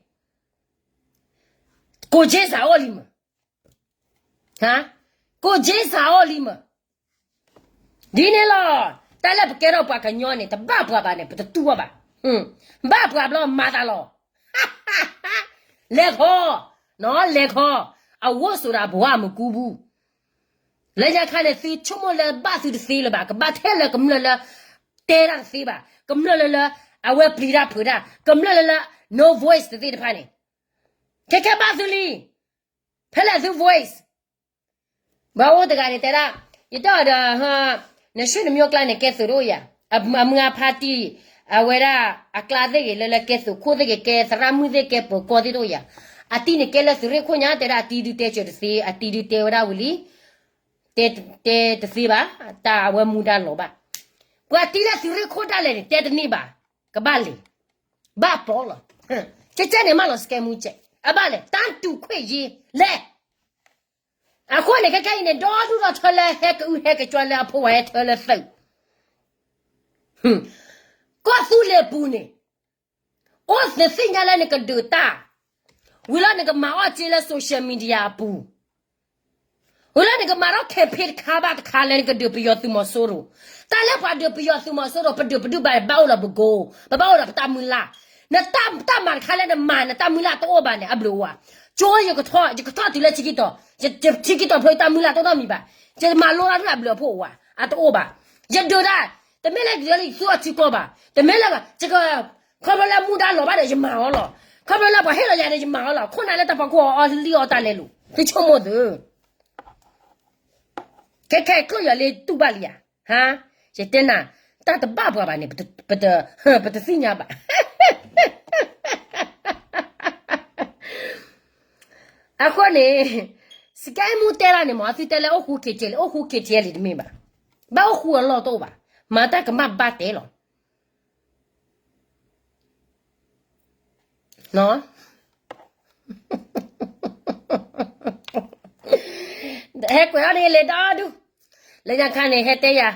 ကိးက့စးအီၣ်လံမး, ကိးက့စးအီၣ်လံမး, ဒ်န့ၣ်လီၤ. တၢ်လၢပကဲထီၣ်ပှၤကညီန့ၣ် တဘၣ်ပှၤဘၣ်န့ၣ် ပတတူၢ်အီၤဘၣ်, ဘၣ်ပှၤဘျီမၤသးလီၤ. လဲၤခီ, လဲၤခီ, အဝိစိာ်ဒီးအဘှါမကူပူၤ လၢညါခါန့ၣ် သုဆိကမိၣ်လၢဘၣ်သုတသ့လၢၤဘၣ်, ကဘၣ်ထဲလၢကမျၢၢ်လၢ တဲတၢ်တသ့ဘၣ်, ကမျၢၢ်လၢလၢ အဝဲပျံၤတၢ်ဖုးတၢ်, ကမျၢၢ်လၢလၢ no voice တသ့ၣ်တဖၣ်န့ၣ်, ခဲခဲဘၣ်သုလံ, ဖဲလဲၣ်သု voice, ဘၣ်အိၣ်တဂၤန့ၣ်တဲဒၣ်, ယတဲအီၤဒီး, နဆ့ၣ်နမ့ၢ်အိၣ်ကျါန့ၣ် ကဲသုးတအိၣ်ယၤ, အမုၢ်အဖါတံၢ်, အဝဲဒၣ်အကျါသ့ၣ်ဂ့ၤ လၢလၢကဲသုးခိၣ်သ့ၣ်ဂ့ၤ ကဲသရၣ်မုၣ်သ့ၣ် ကဲပၢၤကီၢ်သ့ၣ်တအိၣ်ယၤ, အတံၢ်န့ၣ်ကဲလၢသုးရ့ၣ်ခိၣ်ညါ တဲဒၣ်အတံၢ်ဒုတဲစၢၤတသ့ အတံၢ်ဒုတဲဝဲဒၣ်ဝံၤလံ, တဲတသ့ဘၣ်, တၢ်အဝဲမူဒါလီၤဘၣ်, ပှၤတံၢ်လၢသုးရ့ၣ်ခိၣ်ဒၣ်လဲာ်န့ၣ် တဲတန့ၢ်ဘၣ်, ကဘၣ်လဲၤ, ဘၣ်ပီလီၤ, ကဲကဲန့ၣ်မးလီၤ စကဲမူကဲ, အဘၣ်လဲၤ တၢ်တူၢ်ခွဲးယ့ လဲၤ အဃိန့ၣ် ခဲခဲအံၤန့ၣ် ဒီဒူၣ်ဒီထၢလၢဟဲကအုဟဲကကွၢ်လၢအဖိဝဲဟဲထၢလၢသုး, ကီၢ်သူလ့ၤပူၤန့ၣ်, အိၣ်သ့ၣ်ညါလၢနကဒုးတၢ်, ဝံၤလီၤနကမၤအီၣ်က့လၢ social media အပူၤ, ဝံၤလီၤနကမၤထီၣ် campaign တခါဘၣ်တခါလၢနကဒုးပယီၤသုးမီၤစိရိၤ, တၢ်လၢပှၤဒုးပယီၤသုးမီၤစိရိၤ ပဒုးပဒုးဘၣ်ဘၣ်အိၣ်ဒီးပကိ, ပဘၣ်အိၣ်ဒီးပတၢ်မုၢ်လၢ်, နတၢ်မၤတခါလၢနမၤ နတၢ်မုၢ်လၢ်တအိၣ်ဘၣ်န့ၣ် အဘျုးအိၣ်ဧါ, ကၠိယကထီၣ် ယကထီၣ်တုၤလၢထံကံၢ်တီၤ, ယထံကံၢ်တီၤဖျိတၢ်မုၢ်လၢ်တအိၣ်နီတမံၤဘၣ်, ယမၤလိတၢ်လၢအဘျုးအဖှိၣ်အိၣ်ဧါ, အတအိၣ်ဘၣ်, ယဒုးတၢ်, တမ့ၢ်လၢယဒုးလၢယသူအီၤထံကီၢ်ဘၣ်, တမ့ၢ်လၢ, ခီဖျိလၢမူဒါလီၤဘၣ်ဒီးယမၤအီၤလီၤ, ခီဖျိလၢပှၤဟ့ၣ်လီၤယၤဒီးယမၤအီၤလီၤ, ခိၣ်နၢ်လၢတၢ်ဖီခိၣ်အီၣ်လံအီၣ်တၢ်လဲၤလိာ်, သုဆိကမိၣ်သု ခဲခဲကျိၣ်ယီၤလၢတူၢ်ဘၣ်လံဧါ, ဟါ, ယတဲနၤ, တၢ်တဘၣ်ပှၤဘၣ်န့ၣ်, ပတသ့ၣ်ညါဘၣ်, အဃိန့ၣ်, စကဲမူတဲလၢန့ၣ်မး သုတဲလၢအိၣ်ဃူ KTLA အိၣ်ဃူ KTLA တမ့ၢ်ဘၣ်, ဘၣ်အိၣ်ဃူအလီၢ်တအိၣ်ဘၣ်, မၤတၢ်ကမၣ်ဘၣ်တဲလီၤ ဟဲကွဲးအီၤန့ၣ်လဲၤဒီဒူၣ်, လၢညါခါန့ၣ် ဟဲတဲယၤ,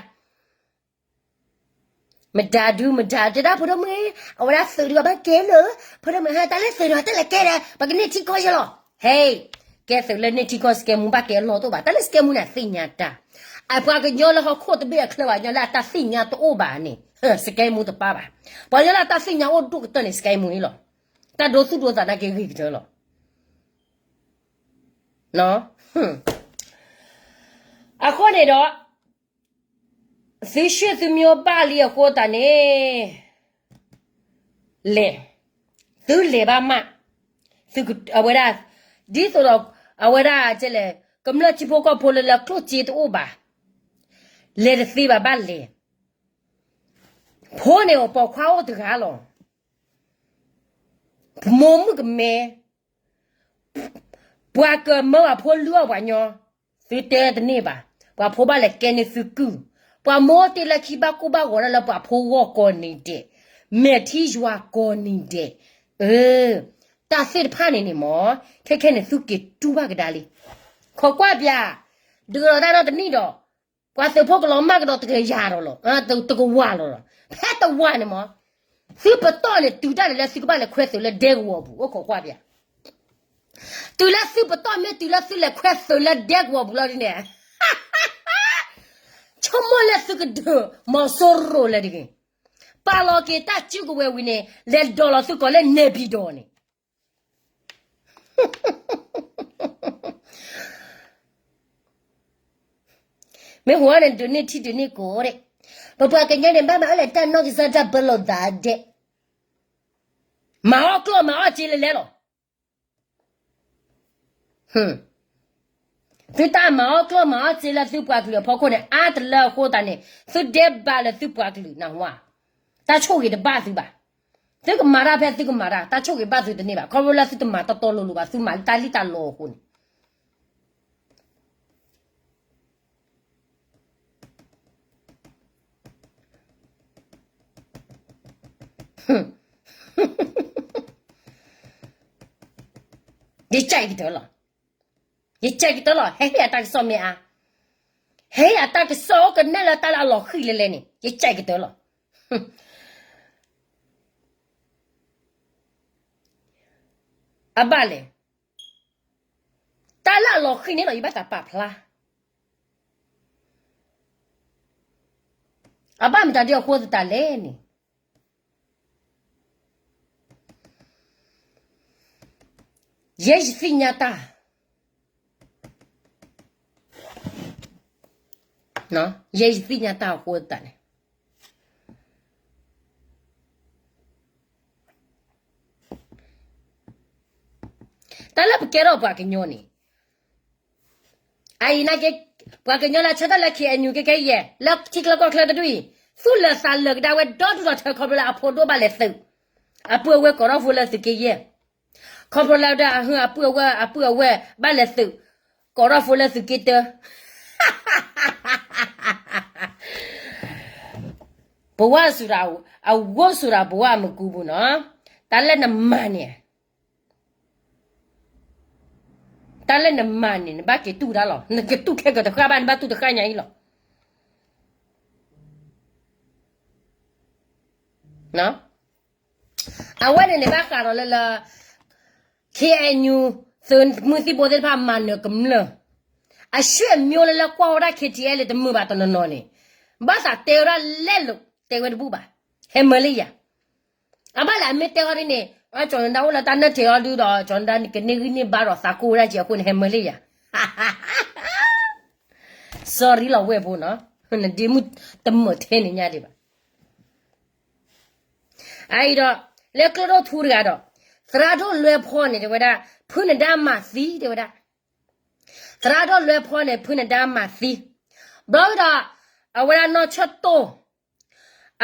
မတၤဒုမတၤ တဲဒၣ်ဖိဒိၣ်မုၣ်, အဝဲဒၣ်သုးဒုးအဘၣ်ကဲလၢ, ဖိဒိၣ်မုၣ် တၢ်လၢသုးဒုးတၢ်လဲၤကဲဒီး ပကန့ၢ်ထံကီၢ်ယဲလီၤ, ဟဲ, ကဲသုးလၢန့ၢ်ထံကီၢ် စကဲမူဘၣ်ကဲအလီၢ်တအိၣ်ဘၣ်, တၢ်လၢစကဲမူန့ၣ်သ့ၣ်ညါတၢ်, အပှၤကညီလၢဟီၣ်ခိၣ်တဘ့ၣ်အချၢ ပှၤကညီလၢအတၢ်သ့ၣ်ညါတအိၣ်ဘၣ်န့ၣ်, စကဲမူတပၢ်ဘၣ်, ပှၤကညီလၢအတၢ်သ့ၣ်ညါအိၣ်ဒိၣ်ကတၢၢ်န့ၣ် စကဲမူန့ၣ်လီၤ, တၢ်ဒိသူၣ်ဒိသးနာ်က့ဂ့ၤကတၢၢ်လီၤ အဃိန့ၣ်ဒီး, သုဆ့ၣ်သုမ့ၢ်ဘၣ်လံအဃိသတးန့ၣ်, လဲၤ, သုလဲၤဘၣ်မး, အဝဲဒၣ်, ဒ်သိးဒီး, အဝဲဒၣ်လဲၣ်, ကမျၢၢ်ထံဖိကီၢ်ဖိလၢလၢကျိၣ်စ့တအိၣ်ဘၣ်, လဲၤတသ့ဘၣ်ဘၣ်လဲၤ, ဖိန့ၣ်ပိာ်ခွါအိၣ်တဂၤလီၤ မိၢ်မုၣ်ကမဲ, ပှၤကမၢပှၤဖိလုၢ်အီၣ်ပှၤညီ, သုတဲတန့ၢ်ဘၣ်, ပှၤဖိဘၣ်လဲၤကဲန့ၢ်သုကုၢ်, ပှၤမိၢ်တ့ၢ်လၢခံဘၣ်ကိၢ်ဘၣ်ဂီၤဒၣ်လၢပှၤဖိဂီၢ်ကိးနံၤဒဲး, မဲာ်ထံယွၤကိးနံၤဒဲး, အၢ, တၢ်သ့ၣ်တဖၣ်န့ၣ်န့ၣ်မး, ခဲခဲန့ၣ် သုက့ၤတူၢ်ဘၣ်ကဒါလံ, ခိးကွၢ်ပၠး, ဒုးကဒီးတၢ်နီတနံၣ်ဒီး, ပှၤသုးဖိကလီၤမၢ်ကဒီးတကယၤဒီးလီၤ, တကဝၢ်လီၤလီၤ, ဖဲတဝၢ်န့ၣ်မး, သုပတီၢ်န့ၣ် တုၤတၢ်န့ၣ်လၢသုကဘၣ်လဲၤခွဲသုးလၢဒဲကဝီၤပူၤ, အိၣ်ခိးကွၢ်ပၠး, တုၤလၢသုပတီၢ်မ့ၢ်တုၤလၢသုလဲၤခွဲသုးလၢဒဲကဝီၤပူၤလီၤဒ်န့ၣ်, ဆိကမိၣ်လၢသုကဒုးမီၤစိရိၤလၢတဂ့ၤ, ပာ်လီၤက့ၤတၢ်စုကဝဲၤဝံၤန့ၣ် လဲၤဒိးလီၤသုကိးလၢနဲပံၤဒီးန့ၣ် မ့ၢ်ဟူန့ၣ် ဒုးန့ၢ်ထံဒုးန့ၢ်ကိးဒဲး, ပပှၤကညီန့ၣ် ဘၣ်မၤအၢလဲၤတၢ်နီၢ်ကစၢ်တၢ်ပၢလီၤသးဒဲး, မၤအီၣ်ကျိၣ်မၤအီၣ်စ့လဲၤလဲၤလီၤ, သုတၢ်မၤအီၣ်ကျိၣ်မၤအီၣ်စ့လၢသုပှၤကလုာ်အဖီခိၣ်န့ၣ် အါတလၢအဃိသတးန့ၣ် သုဒဲးဘးလၢသုပှၤကလုာ်နၢ်ဟူဧါ, တၢ်ဆိၣ်ဂ့ၤတဘၣ်သုဘၣ်. သုကမၤတၢ်ဖဲသုကမၤတၢ် တၢ်ဆိၣ်ဂ့ၤဘၣ်သုတန့ၢ်ဘၣ် ခီဖျိလၢသုတမၤတီတီလိၤလိၤဘၣ် သုမၤလၢတၢ်လံၣ်တၢ်လီအဃိန့ၣ် ယကဲကတၢၢ်လီၤ. ယကဲကတၢၢ်လီၤ ဟဲဟ့ၣ်အတၢ်ကစီၣ်မ့ၢ်အါ, ဟဲဟ့ၣ်အတၢ်ကစီၣ်အိၣ်ကနဲၣ်လၢတၢ်လၢအလီၤဃံၤလဲၤလဲၤန့ၣ် ယကဲကတၢၢ်လီၤ. အဘၣ်လဲၣ်, တၢ်လၢအလီၤဃံၤန့ၣ်လီၤ ယဘၣ်သးပာ်ဖျါ အဘၣ်မတၤဒ်အဃိသတးလဲၣ်န့ၣ် ယဲယသ့ၣ်ညါတၢ်, ယဲယသ့ၣ်ညါတၢ်အဃိသတးန့ၣ် တၢ်လၢပကဲထီၣ်ပှၤကညီန့ၣ် အအံၤနာ်က့ ပှၤကညီလၢဆၢထၢၣ်လၢ K N U ကဲကဲယဲၢ် လၢထံချၢကီၢ်ချၢတဒူၣ်အံၤ သူၣ်လၢာ်သးလၢာ်ကဒါဝဲဒီဒူၣ်ဒီထၢ ခီဖျိလၢအဖိဒိၣ်ဘၣ်လဲၤသုး, အပုၢ်အဝဲၢ်ကိးထီၣ်ဖိလၢသုးက့ယဲၢ်, ခီဖျိလၢဒၣ်အပုၢ်အဝဲၢ် အပုၢ်အဝဲၢ်ဘၣ်လဲၤသုး ကိးထီၣ်ဖိလၢသုးက့တၢ ပဝဲစူၤရၤ အဝဲစူၤရၤ ပဝဲအမကူပူၤနီၤ, တၢ်လၢနမၤန့ၣ် တၢ်လၢနမၤန့ၣ် နဘၣ်က့ၤတူၢ်တၢ်လီၤ. နကတူၢ်ခဲကတဃၣ်ဘၣ် နဘၣ်တူၢ်တဃၣ်ညါအံၤလီၤ. အဝဲန့ၣ်န့ၣ်ဘၣ်ဃးဒီးလၢလၢ K N U သုးမုၢ်သံၣ်ဘိသ့ၣ်တဖၣ်မၤနၢၤကမျၢၢ်, အဆံးအမံၤလၢလၢကွၢ်ဝဲဒၣ် K T L တမုာ်ဘၣ်တနီၤနီၤန့ၣ်, ဘၣ်သးတဲဝဲဒၣ်လဲလိာ်တဲဝဲတဘူၣ်ဘၣ်, ဟဲမၢလၢယၤ အဘၣ်လဲၣ် အမ့ၢ်တဲအီၤဒ်န့ၣ် ကၠီၤနဒါအိၣ်လၢတၢ်နၢၣ်ထဲအီၤဒုဒီး ကၠီၤနဒါကန့ၢ်ဂံၢ်န့ၢ်ဘါဒီးသးကိၢ်ဝဲဒၣ်က့ၤအဃိန့ၣ် ဟဲမၢလၢယၤ sorry လီၤဝဲၢ်ဖိနီၤ, နဒ့မုၣ်တမၢၢ်ထဲန့ၣ်ညါဒံးဘၣ်. အအံၤဒီး လၢကျိဒိၣ်ထူတဂၤဒီး သရၣ်ဒိၣ်လွဲဖီန့ၣ်တဲဝဲဒၣ် ဖုနဒါမၤသံတဲဝဲဒၣ်, သရၣ်ဒိၣ်လွဲဖီန့ၣ် ဖုနဒါမၤသံ, ဘျီဒီး အဝဲဒၣ်နီၢ်ဆၢၣ်တိၢ်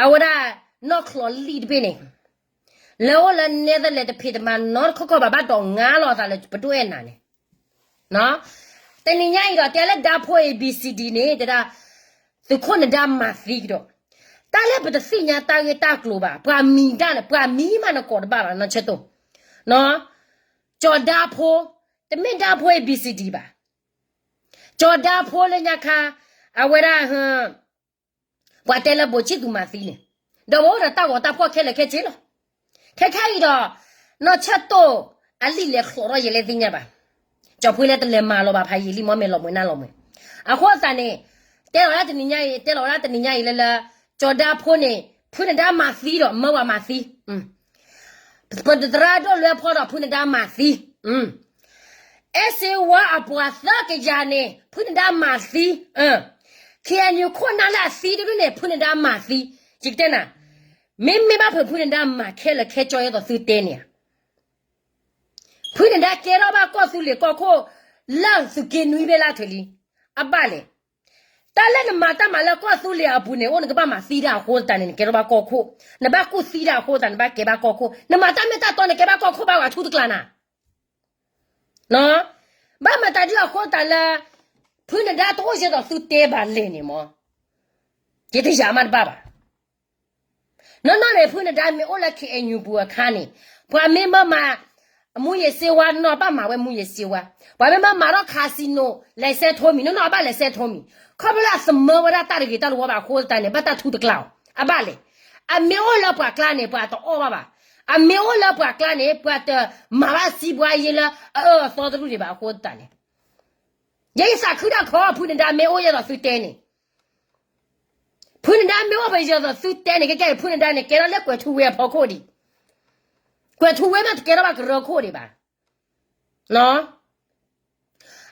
အဝဲဒၣ်နီၢ်ချီးလံၣ်တဘ့ၣ်န့ၣ် လၢအိၣ်လၢနဲသလ့းတဖံးတမၤနီတခီခီဘၣ် ဘၣ်ဒိးငါလီၤအသးလၢပဒိၣ်အဲၣ်နၤန့ၣ်, တနံၤညါအံၤဒီး တဲလၢဒါဖိ A B C D န့ၣ် တဲဒၣ် သုးခိၣ်နဒါမၤသံကဒီး, တၢ်လၢပတသ့ၣ်ညါတၢ်ဂ့ၢ်တၢ်ကျိၤဘၣ် ပှၤမံၤဒၣ်န့ၣ် ပှၤမံၤမးနကိးတဘၣ်ဘၣ် နီၢ်ဆၢၣ်တိၢ်, ကၠီၤဒါဖိ, တမ့ၢ်ဒါဖိ A B C D ဘၣ်, ကၠီၤဒါဖိလၢညါခါ အဝဲဒၣ် ပှၤတဲလၢဘိးဆံၣ်သူမၤသံန့ၣ်, ဒီးပအိၣ်ဒီးတၢ်ဂီၤတၢ်ဖှီၣ်ခဲလၢာ်ခဲဆ့လီၤ. ခဲခဲအံၤဒီး နီၢ်ဆၢၣ်တိၢ်အလံာ်လဲၤချီးထီၣ်ယဲလၢသ့ၣ်ညါဘၣ်, ကၠီၤဖှ့လၢတလဲၤမၤလီၤဘၣ်ဖးယံာ်လံ မ့မ့ၢ်လီၤမွဲၤနၢ်လီၤမွဲၤ, အဃိသတးန့ၣ် တဲလီၤဒၣ်တနံၤညါအံၤ တဲလီၤဒၣ်တနံၤညါအံၤလၢလၢ ကၠီၤဒါဖိန့ၣ် ဖုနဒါမၤသံဒီး မၢဝဲမၤသံ ပသရၣ်ဒိၣ်လွဲဖီဒီးဖုနဒါမၤသံ, အဲၣ်စ့ဝါအပှၤသၢကယၤန့ၣ် ဖုနဒါမၤသံ, K N U ခိၣ်နၢ်လၢအသံတဒူၣ်န့ၣ် ဖုနဒါမၤသံ, ယကတဲနၤ, မ့မ့ၢ်ဘၣ်ဖုးဖုနဒါမၤခဲလၢာ်ခဲဆ့အသိးသုတဲန့ၣ်ဧါ, ဖုနဒါကဲထီၣ်ဘၣ်ကီၢ်သူလ့ၤကီၢ်ခိၣ် လၢသုးက့နွံဘ့ၣ်လၢထုးလံ, အဘၣ်လဲၣ် တၢ်လၢနမၤတၢ်မၤလၢကီၢ်သူလ့ၤအပူၤန့ၣ် အိၣ်နကဘၣ်မၤသံတၢ်အဃိသတးန့ၣ် နကဲထီၣ်ဘၣ်ကီၢ်ခိၣ်, နဘၣ်ကူၣ်သံတၢ်အဃိသတး နဘၣ်ကဲဘၣ်ကီၢ်ခိၣ်, နမၤတၢ်မ့ၢ်တၢ်တီ နကဲဘၣ်ကီၢ်ခိၣ်ဘၣ်ဝဲထူတကျါနၤ, ဘၣ်မတၤဒ်အဃိသတးလၢ ဖုနဒါတအိၣ်ယဲသိးသုတဲဘၣ်လဲၣ်န့ၣ်မ့ၢ်, ယတယာ်မးတဘၣ်ဘၣ် နီၢ်နီၢ်န့ၣ် ဖုနဒါမ့ၢ်အိၣ်လၢ K N U ပူၤအခါန့ၣ် ပှၤမ့ၢ်မၢမၤ မူးယစ်ဆေးဝါး နီၢ်ဘၣ်မၤဝဲ မူးယစ်ဆေးဝါး, ပှၤမ့ၢ်မၢမၤထီၣ် casino license ထိမံၤ နီၢ်နီၢ်ဘၣ် license ထိမံၤ, ခီဖျိလၢအသမၢဝဲဒၣ်တၢ်တဂ့ၤတၢ်တဝါဘၣ်အဃိသတးန့ၣ် ဘၣ်တၢ်ထူတကျါအီၤ, အဘၣ်လဲၣ်, အမ့ၢ်အိၣ်လၢပှၤကျါန့ၣ် ပှၤတအီၣ်ဘၣ်ဘၣ်, အမ့ၢ်အိၣ်လၢပှၤကျါန့ၣ် ပှၤတမၤဘၣ်စံးပှၤယ့လၢအအၢအသီတဒူၣ်ဒံးဘၣ်အဃိသတးန့ၣ် ယဲယသးခုတၢ်ခီ ဖုနဒါမ့ၢ်အိၣ်ယဲသိးသုတဲန့ၣ်, ဖုနဒါမ့ၢ်အိၣ်ပယဲသိးသုတဲန့ၣ် ကဲကဲ ဖုနဒါန့ၣ် ကဲထီၣ်လၢကွဲၤထူဝ့အဖီခိၣ်ဒံး, ကွဲၤထူဝ့မ့ၢ်တကဲထီၣ်ဘၣ်ကရၢခိၣ်ဒံးဘၣ်,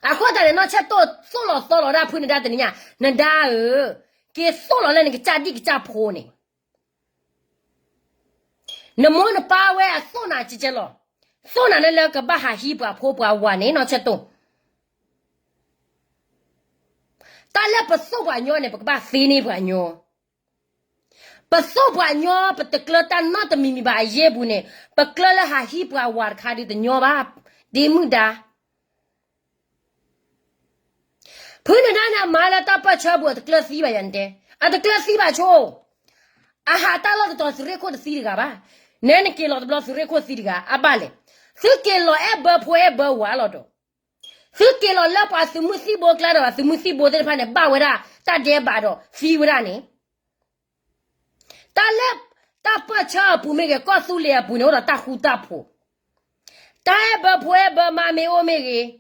အဃိသတးန့ၣ် နီၢ်ဆၢၣ်တိၢ်သိၣ်လီၤသီလီၤဒၣ်ဖုနဒါတနံၤညါ, နဒါဧၢ, က့ၤသိၣ်လီၤလၢနကစၢ်ဒံၣ်ကစၢ်ဖိန့ၣ် နမိၢ်နပၢ်ဝဲအသိၣ်နၤကဲကဲလီၤ, သိၣ်နၤလၢလၢကဘၣ်ဟးဟံးပှၤဖိပှၤဝၤန့ၣ် နီၢ်ဆၢၣ်တိၢ်, တၢ်လၢပသိၣ်ပှၤညီန့ၣ် ပကဘၣ်သ့န့ၢ်ပှၤညီ. ပသိၣ်ပှၤညီ ပတကျၢၤတၢ်နီတမံၤမံၤဘၣ်အယ့ၢ်ပူၤန့ၣ် ပကျၢၤလၢဟးဟံးပှၤဝၤတခါဒီးတညီဘၣ်, ဒ့မုၣ်ဒါ. ဖုနဒါန့ၣ် အမါလၢတၢ်ပၢၢ်ဆၢပူၤ အတကျၢၤသံဘၣ်ယၤနတဲ, အတကျၢၤသံဘၣ်ဆိ, အဟးတၢ်လီၢ်တတီၤ သုးရ့ၣ်ခိၣ်တသံတဂၤဘၣ်. နဲနက့ၤလီၤတဘျီ သုးရ့ၣ်ခိၣ်သံတဂၤ အဘၣ်လဲၣ်. သုက့ၤလီၤအဲၣ်ဘၢဖိအဲၣ်ဘၢဝၤလီၤဒီး သုက့ၤလီၤလၢပှၤသုးမုၢ်သံၣ်ဘိအကျါဒီး ပှၤသုးမုၢ်သံၣ်ဘိသ့ၣ်တဖၣ်န့ၣ် ဘၣ်ဝဲဒၣ်တၢ်ဒဲးဘးဒီးသံဝဲဒၣ်န့ၣ်, တၢ်လၢ တၢ်ပၢၢ်ဆၢအပူၤမ့ၢ်ဂ့ၤ ကီၢ်သူလ့ၤအပူၤန့ၣ် အိၣ်ဒီးတၢ်ဃူတၢ်ဖိး, တၢ်အဲၣ်ဘၢဖိအဲၣ်ဘၢမါမ့ၢ်အိၣ်မ့ၢ်ဂ့ၤ,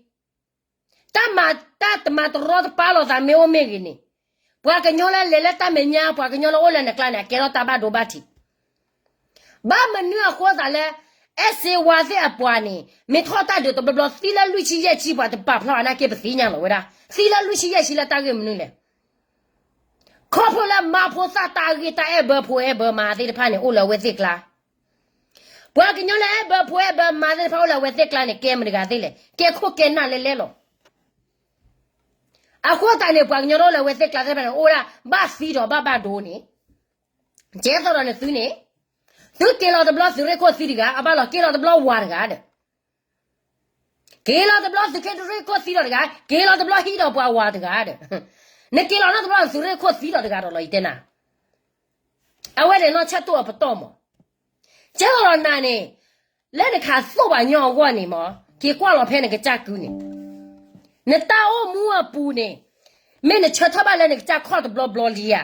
တၢ်မၤ တၢ်တမၤတရီတပါလိာ်သးမ့ၢ်အိၣ်မ့ၢ်ဂ့ၤန့ၣ်, ပှၤကညီလၢလဲၤလၢတၢ်မဲာ်ညါ ပှၤကညီလၢအိၣ်လၢနကျါန့ၣ် အကဲထီၣ်တၢ်ဘၣ်ဒိဘၣ်ထံး. ဘၣ်မနုၤအဃိသးလၢ အဲၣ်စ့ဝါသ့ၣ်အပှၤန့ၣ် မ့ၢ်ထီၣ်တၢ်ဒုးတဘျီဘျီ သံလၢလွံၢ်ဆံယဲၢ်ဆံ ပှၤတပာ်ဖျါအီၤနာ်က့ ပသ့ၣ်ညါလီၤဝဲဒၣ် သံလၢလွံၢ်ဆံယဲၢ်ဆံလၢတၢ်ဂ့ၢ်မနုၤလဲၣ်. ခီဖျိလၢမါဖိသၣ်တၢ်ဂ့ၢ် တၢ်အဲၣ်ဘၢဖိအဲၣ်ဘၢမါသ့ၣ်တဖၣ်န့ၣ် အိၣ်လၢအဝဲသ့ၣ်ကျါ, ပှၤကညီလၢအဲၣ်ဘၢဖိအဲၣ်ဘၢမါသ့ၣ်တဖၣ်အိၣ်လၢအဝဲသ့ၣ်ကျါန့ၣ် ကဲမတၤတဂၤသ့လဲၣ်, ကဲခိၣ်ကဲနၢ်လဲၣ်လဲၣ်လီၤ. အဃိသတးန့ၣ် ပှၤကညီတအိၣ်လၢအဝဲသ့ၣ်ကျါသ့ၣ်တဖၣ်န့ၣ် အိၣ်ဝဲဒၣ်ဘၣ်သံဒီးဘၣ်ဘၣ်ဒိန့ၣ်, ကဲသိးဒီးနသုန့ၣ်, သုက့ၤလီၤတဘျီသုးရ့ၣ်ခိၣ်သံတဂၤ အဘၣ်လီၤ က့ၤလီၤတဘျီဝၤတဂၤဒီး က့ၤလီၤတဘျီသုးရ့ၣ်ခိၣ်သံဒီးတဂၤ က့ၤလီၤတဘျီဟံးဒီးပှၤဝၤတဂၤဒီး, နက့ၤလီၤနီတဘျီသုးရ့ၣ်ခိၣ်သံဒီးတဂၤဒီးလီၤ ယတဲနၤ. အဝဲန့ၣ်နီၢ်ဆၢၣ်တိၣ်အပတီၢ်မး, ကဲသိးဒီးနၤန့ၣ်, လၢနခးသိၣ်ပှၤညီအဂီၢ်န့ၣ်မး က့ၤကွၢ်လီၤဖဲနကစၢ်ကုန့ၣ်, နတၢ်အိၣ်မူအပူၤန့ၣ်, မ့ၢ်နဆၢထၢၣ်ဘၣ်လၢနကစၢ်ခီၣ်တဘျီဘျီလံဧါ.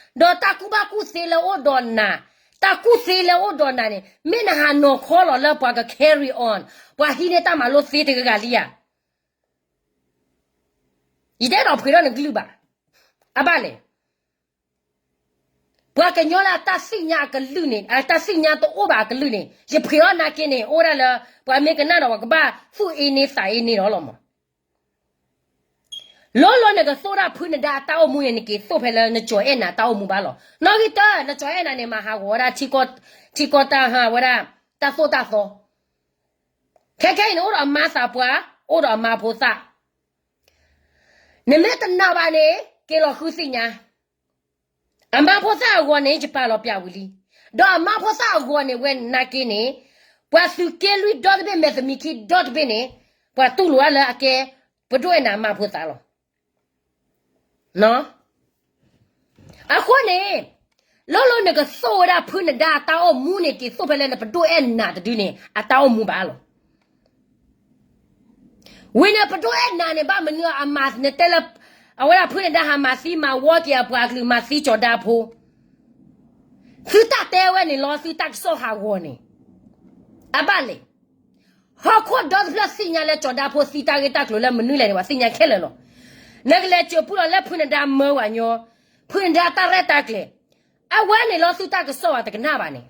ဒီးတၢ်ကူၣ်ဘၣ်ကူၣ်သ့လၢအိၣ်ဒီးနၤ, တၢ်ကူၣ်သ့လၢအိၣ်ဒီးနၤန့ၣ် မ့ၢ်နဟးနီၤခီလီၤလၢပှၤက carry on, ပှၤဟံးန့ၢ်တၢ်မၤလိသ့တဂၤဂၤလံဧါ. ယတဲဒီးဖှ့းထီၣ်နကလုၢ်ဘၣ်. အဘၣ်လဲၣ်. ပှၤကညီလၢအတၢ်သ့ၣ်ညါအကလုၢ်န့ၣ်, အတၢ်သ့ၣ်ညါတအိၣ်ဘၣ်အကလုၢ်န့ၣ်, ယဖှ့းထီၣ်နာ်က့န့ၣ် အိၣ်ဝဲဒၣ်လၢ ပှၤမ့ၢ်ကနၣ်ဒီးပှၤကဘၣ်သူၣ်အ့န့သးအ့န့ဒီးလီၤမး. လိၤလိၤနကသိၣ်ဒၣ်ဖုနဒါအတၢ်အိၣ်မူန့ၣ် နက့ၤသိၣ်ဖဲလၢနကၠီၤအဲၣ်နၤတၢ်အိၣ်မူဘၣ်လီၤ. နီၣ်ဂံၢ်တၢ နကၠီၤအဲၣ်နၤန့ၣ် မၤဟးဂီၤဝဲဒၣ် ထံကီၢ်တၢ်ဟးဝဲဒၣ် တၢ်သိၣ်တၢ်သီ. ခဲခဲအံၤန့ၣ် အိၣ်ဒီးအမါသးပှၢ်, အိၣ်ဒီးအမါဖိသၣ် နမ့ၢ်တနာ်ဘၣ်န့ၣ် က့ၤလီၤဃုသ့ၣ်ညါ. အမါဖိသၣ်အဂီၤန့ၣ် ယပာ်လီၤပျးဝံၤလံ. ဒီးအမါဖိသၣ်အဂီၤန့ၣ် ဝဲနာ်က့န့ၣ်, ပှၤသုးက့လွံၢ်ဒီတဘ့ၣ် မဲာ်သမံးခံဒီတဘ့ၣ်န့ၣ်, ပှၤတူၢ်လိာ်အါလၢအကဲ ပဒိၣ်အဲၣ်နၤအမါဖိသၣ်လီၤ. အဃိန့ၣ်, လိၤလိၤနကသိၣ်ဝဲဒၣ်ဖုနဒါအတၢ်အိၣ်မူန့ၣ် က့ၤသိၣ်ဖဲလၢနပဒိၣ်အဲၣ်နၤတဒုန့ၣ် အတၢ်အိၣ်မူဘၣ်လီၤ. ဝံၤန့ၣ်ပဒိၣ်အဲၣ်နၤန့ၣ် ဘၣ်မနုၤအမၤနတဲလၢ အဝဲဒၣ်ဖုနဒါဟးမၤသံမၤဝီက့ၤအပှၤကလုာ် မၤသံကၠီၤဒါဖိ, သုတၢ်တဲဝဲန့ၣ်လီၤ သုတၢ်ကစီၣ်ဟးဂီၤန့ၣ်, အဘၣ်လဲၣ်. ဟီၣ်ခိၣ်ဒီတဖျၢၣ်သ့ၣ်ညါလၢကၠီၤဒါဖိသံတၢ်ဂ့ၢ်တၢ်ကျိၤလၢမနုၤလဲၣ်န့ၣ် ပှၤသ့ၣ်ညါခဲလၢာ်လီၤ. နကလဲၤစၢၤပူလီၤလၢဖုနဒါမၢဝၤညီ, ဖုနဒါတၢ်ရဲၣ်တၢ်ကျဲၤ, အဝဲန့ၣ်လီၤသုတၢ်ကစီၣ်ဘၣ်တကနၣ်ဘၣ်န့ၣ်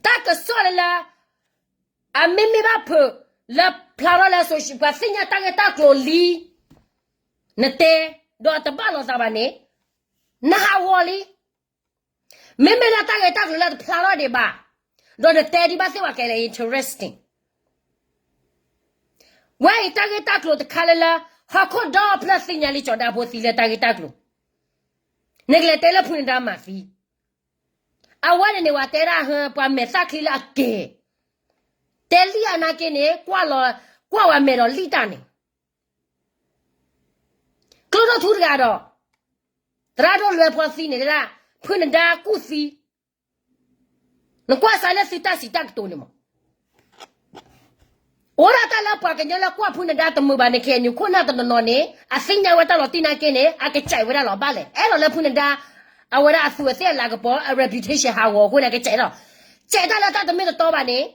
တၢ်ကစီၣ်လၢလၢ အမ့မ့ၢ်ဘၣ်ဖုး လၢဖျါထီၣ်လၢ social ပှၤသ့ၣ်ညါတၢ်ဂ့ၢ်တၢ်ကျိၤလံ, နတဲ, ဒီးအတဘၣ်လိာ်သးဘၣ်န့ၣ်, နဟးဂီၤလံ. မ့မ့ၢ်လၢတၢ်ဂ့ၢ်တၢ်ကျိၤလၢတဖျါထီၣ်ဒံးဘၣ်, ဒီးနတဲဒံးဘၣ်သ့ၣ်ဝဲကဲလၢ interesting. ဝဲအံၤတၢ်ဂ့ၢ်တၢ်ကျိၤတခါလၢလၢ ဟီၣ်ခိၣ်ဒီဖျၢၣ်သ့ၣ်ညါလံကၠီၤဒါဖိသံလၢတၢ်ဂ့ၢ်တၢ်ကျိၤ, နကလဲၤတဲလၢဖုနဒါမၤသံ အဝဲန့ၣ်န့ၣ် ပှၤတဲဒၣ်ဟၢ ပှၤမဲာ်သၣ်ချံလၢအကဲၤ, တဲလံအနာ်က့န့ၣ် ကွၢ်လီၤ, ကွၢ်ဝဲမဲာ်ဒီးလံတၢ်န့ၣ်, ကျိဒိၣ်ထူတဂၤဒီး သရၣ်ဒိၣ်လွဲဖီသံန့ၣ်တဲဒၣ် ဖုနဒါကူၣ်သံ, နကွၢ်စးလၢသုတၢ်စံးတၢ်ကတိၤန့ၣ်မး အိၣ်ဒၣ်တၢ်လၢပှၤကညီလၢကွၢ်ဖုနဒါတမုာ်ဘၣ်န့ၣ် ခဲအံၤခိၣ်နၢ်တနီၤနီၤန့ၣ် အသ့ၣ်ညါဝဲတၢ်လီၤတံၢ်နာ်က့န့ၣ် အကစဲးဝဲဒၣ်လီၤဘၣ်လဲၣ်. အဲၣ်လီၤလၢဖုနဒါ အဝဲဒၣ်အသူးအသ့ၣ်အလၤကပီၤ အ reputation ဟးဂီၤအဃိန့ၣ် အကစဲးလီၤ. စဲးတၢ်လၢတၢ်တမ့ၢ်တတီဘၣ်န့ၣ်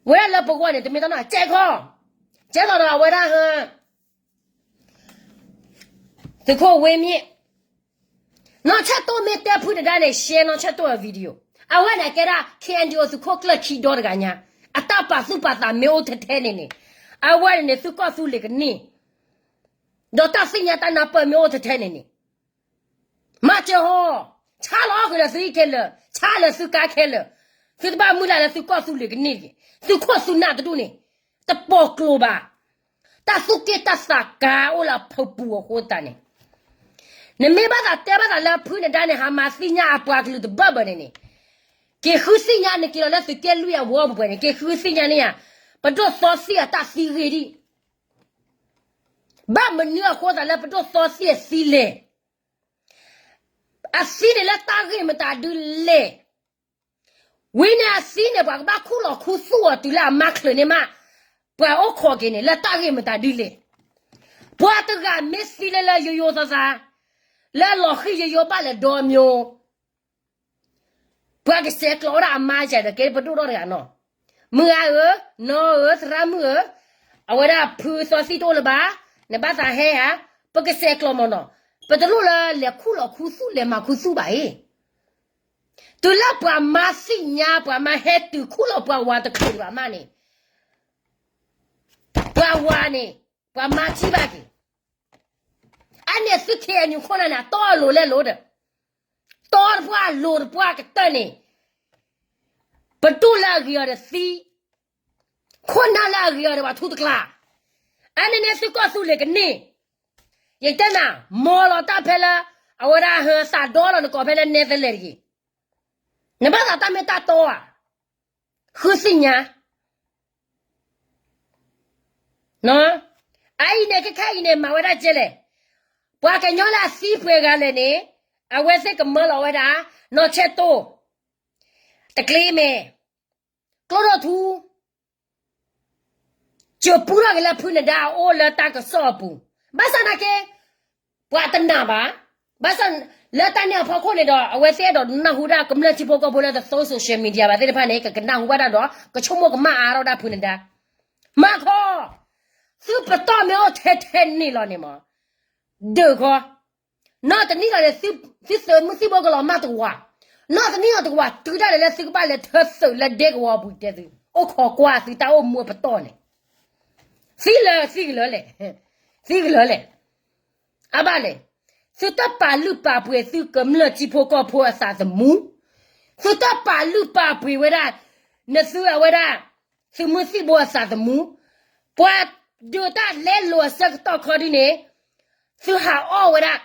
ဝဲဒၣ်လၢပဂီၢ်န့ၣ် တမ့ၢ်တၢ်နီၢ် စဲးခီ, စဲးထီၣ်ဒီးအဝဲဒၣ် သုးခိၣ်ဝ့မ့ၢ်, နီၢ်ဆၢၣ်တိၢ်မ့ၢ်တဲဖုနဒါန့ၣ် share နီၢ်ဆၢၣ်တိၢ်အ video, အဝဲန့ၣ်ကဲဒၣ် KNDO သုးခိၣ်ကျၢၢ်ခံဒီတဂၤညါ, အတၢ်ပာ်သူၣ်ပာ်သးမ့ၢ်အိၣ်ထဲထဲန့ၣ်န့ၣ်, အဝဲန့ၣ်န့ၣ် သုးကီၢ်သူလ့ၤကန့ၢ်, ဒီးတၢ်သ့ၣ်ညါတၢ်နၢ်ပၢၢ်မ့ၢ်အိၣ်ထဲထဲန့ၣ်န့ၣ်, မၤစၢၤဟီ, ဆါလီၤအီၣ်ဃုာ်ဒီးသုဟံၣ်ခဲလၢာ်, ဆါလၢသုကါခဲလၢာ်, သုတဘၣ်မုၢ်လၢ်လၢသုကီၢ်သူလ့ၤကန့ၢ်တဂ့ၤ, သုခိၣ်သုနၢ်တဒူၣ်န့ၣ်, တပိာ်ကျိၤဘၣ်. တၢ်သူၣ်က့ၣ်တၢ်သးကါအိၣ်လၢအဖီပူၤအဃိသတးန့ၣ်, နမ့ၢ်ဘၣ်သးတဲဘၣ်သးလၢဖုနဒါန့ၣ် ဟးမၤသ့ၣ်ညါအပှၤကလုာ်တဘၢၣ်ဘၢၣ်န့ၣ်န့ၣ်, က့ၤဃုသ့ၣ်ညါနက့ၤလီၤလၢသုးက့လွံၢ်အဝီပူၤန့ၣ် က့ၤဃုသ့ၣ်ညါန့ၣ်ဧါ, ပဒိၣ်သီသံၣ်အတၢ်သံဂ့ၢ်ဒံး, ဘၣ်မနုၤအဃိသးလၢပဒိၣ်သီသံၣ်အသံလဲၣ်. အသံန့ၣ်လၢတၢ်ဂ့ၢ်မတၤဒုလဲၣ်. ဝံၤန့ၣ်အသံန့ၣ် ပှၤကဘၣ်ခူၣ်လီၤခူသူၣ်အီၤတုၤလၢအမါချၢးန့ၢ်မး, ပှၤအိၣ်ခိးက့ၤန့ၣ် လၢတၢ်ဂ့ၢ်မတၤဒုလဲၣ်. ပှၤတဂၤမ့ၢ်သံလၢလၢယိယိသးသး, လၢလီၤဃံၢ်ယိယိဘၣ်လဲၤဒီမၠိ ပှၤကဆဲးကျိးဝဲဒၣ်အမါယၤဒီး ကဲပဒိၣ်ထီၣ်တဂၤနီၤ, မုၢ်ဂၤဧၢ, နီၢ်ဧၢ, သရၣ်မုၣ်ဧၢ, အဝဲဒၣ်ဖုသီသံၣ်တအိၣ်လၢၤဘၣ်, နဘၣ်သးဟဲဧါ, ပကဆဲးကျိးမၢ်နီၤ, ပတလိၣ်လၢလဲၤခူၣ်လီၤခူသူၣ်လဲၤမၤခူသူၣ်ဘၣ်အံၤ, တုၤလၢပှၤမါသ့ၣ်ညါ ပှၤမါဟဲတုၤခူၣ်လီၤပှၤဝၤတချုးဘၣ်မးန့ၣ်, ပှၤဝၤန့ၣ်, ပှၤမါထံၣ်ဘၣ်က့ၤ, အန့ၣ်သု ခ့ၣ်အဲၣ်ယူၣ် ခိၣ်နၢ်န့ၣ် အတီအလိၤလဲလိၤဒီး, တီတပှၢ်လိၤတပှၢ်ကတၢၢ်န့ၣ်, ပဒိၣ်လၢအဂ့ၤအီၤဒီးသံ, ခိၣ်နၢ်လၢအဂ့ၤအီၤဒီးပှၤထူတကျါ, အန့ၣ်န့ၣ်သုကီၢ်သူလ့ၤကန့ၢ်, ယတဲနၤ, မီလီၤတၢ်ဖဲလၢ အဝဲဒၣ်ဟၢသးဒီလီၤနကိးဖဲလၢနဲသလဲးတဂ့ၤ, နဘၣ်သးတၢ်မ့ၢ်တၢ်တီဧါ, ဃုသ့ၣ်ညါ အအံၤန့ၣ် ခဲခဲအံၤန့ၣ် မၤဝဲဒၣ်ကဲလဲၣ်, ပှၤကညီလၢအသံပှဲၤဂၤလဲၣ်န့ၣ်, အဝဲသ့ၣ်ကမၢလီၤဝဲဒၣ်, နီၢ်ဆဲၣ်တိၢ်, တကျ့မဲာ်, ကျိထီၣ်ထူ, စၢၤပူထီၣ်က့ၤလၢဖုနဒါအအိၣ်လၢတၢ်ကစီၣ်အပူၤ, ဘၣ်ဆၣ်သနာ်က့ ပှၤတနာ်ဘၣ်, ဘၣ်ဆၣ်လၢတၢ်န့ၣ်အဖီခိၣ်န့ၣ်ဒီး အဝဲသ့ၣ်အဲၣ်ဒိးနၢ်ဟူဒၣ်ကမျၢၢ်ထံဖိကီၢ်ဖိလၢတသိ social media ဘၣ်သ့ၣ်တဖၣ်န့ၣ် ကကနၢ်ဟူဘၣ်တၢ်ဒီး ကဆိကမိၣ်ကမၣ်အါထီၣ်ဒၣ်ဖုနဒါ, မၤခီ, သုပတီၢ်မ့ၢ်အိၣ်ထဲထဲန့ၣ်လီၤန့ၣ်မး, ဒုးခီ နီၢ်တနံၣ်လီၤန့ၣ် သုသုးမုၢ်သံၣ်ဘိကလီၤမၢ်တဝး, နီၢ်တနံၣ်လီၤတဝး တုၤဒၣ်လဲာ်လၢသုကဘၣ်လဲၤထၢသုးလၢဒဲကဝီၤပူၤတဲသု, အိၣ်ခိးကွၢ်သုတၢ်အိၣ်မူအပတီၢ်န့ၣ်, သံလၢသံကလၢလဲၣ်, သံကလၢလဲၣ်, အဘၣ်လဲၣ်, သုတပာ်လုၢ်ပာ်ပှ့ၤသုကမျၢၢ်ထံဖိကီၢ်ဖိအသးသမူ, သုတပာ်လုၢ်ပာ်ပှ့ၤဝဲဒၣ်, နသုအဝဲဒၣ်, သုးမုၢ်သံၣ်ဘိအသးသမူ, ပှၤဒုးတၢ်လဲလိာ်အဆၢကတီၢ်ခီဒ်န့ၣ်, သုဟးအီၣ်ဝဲဒၣ်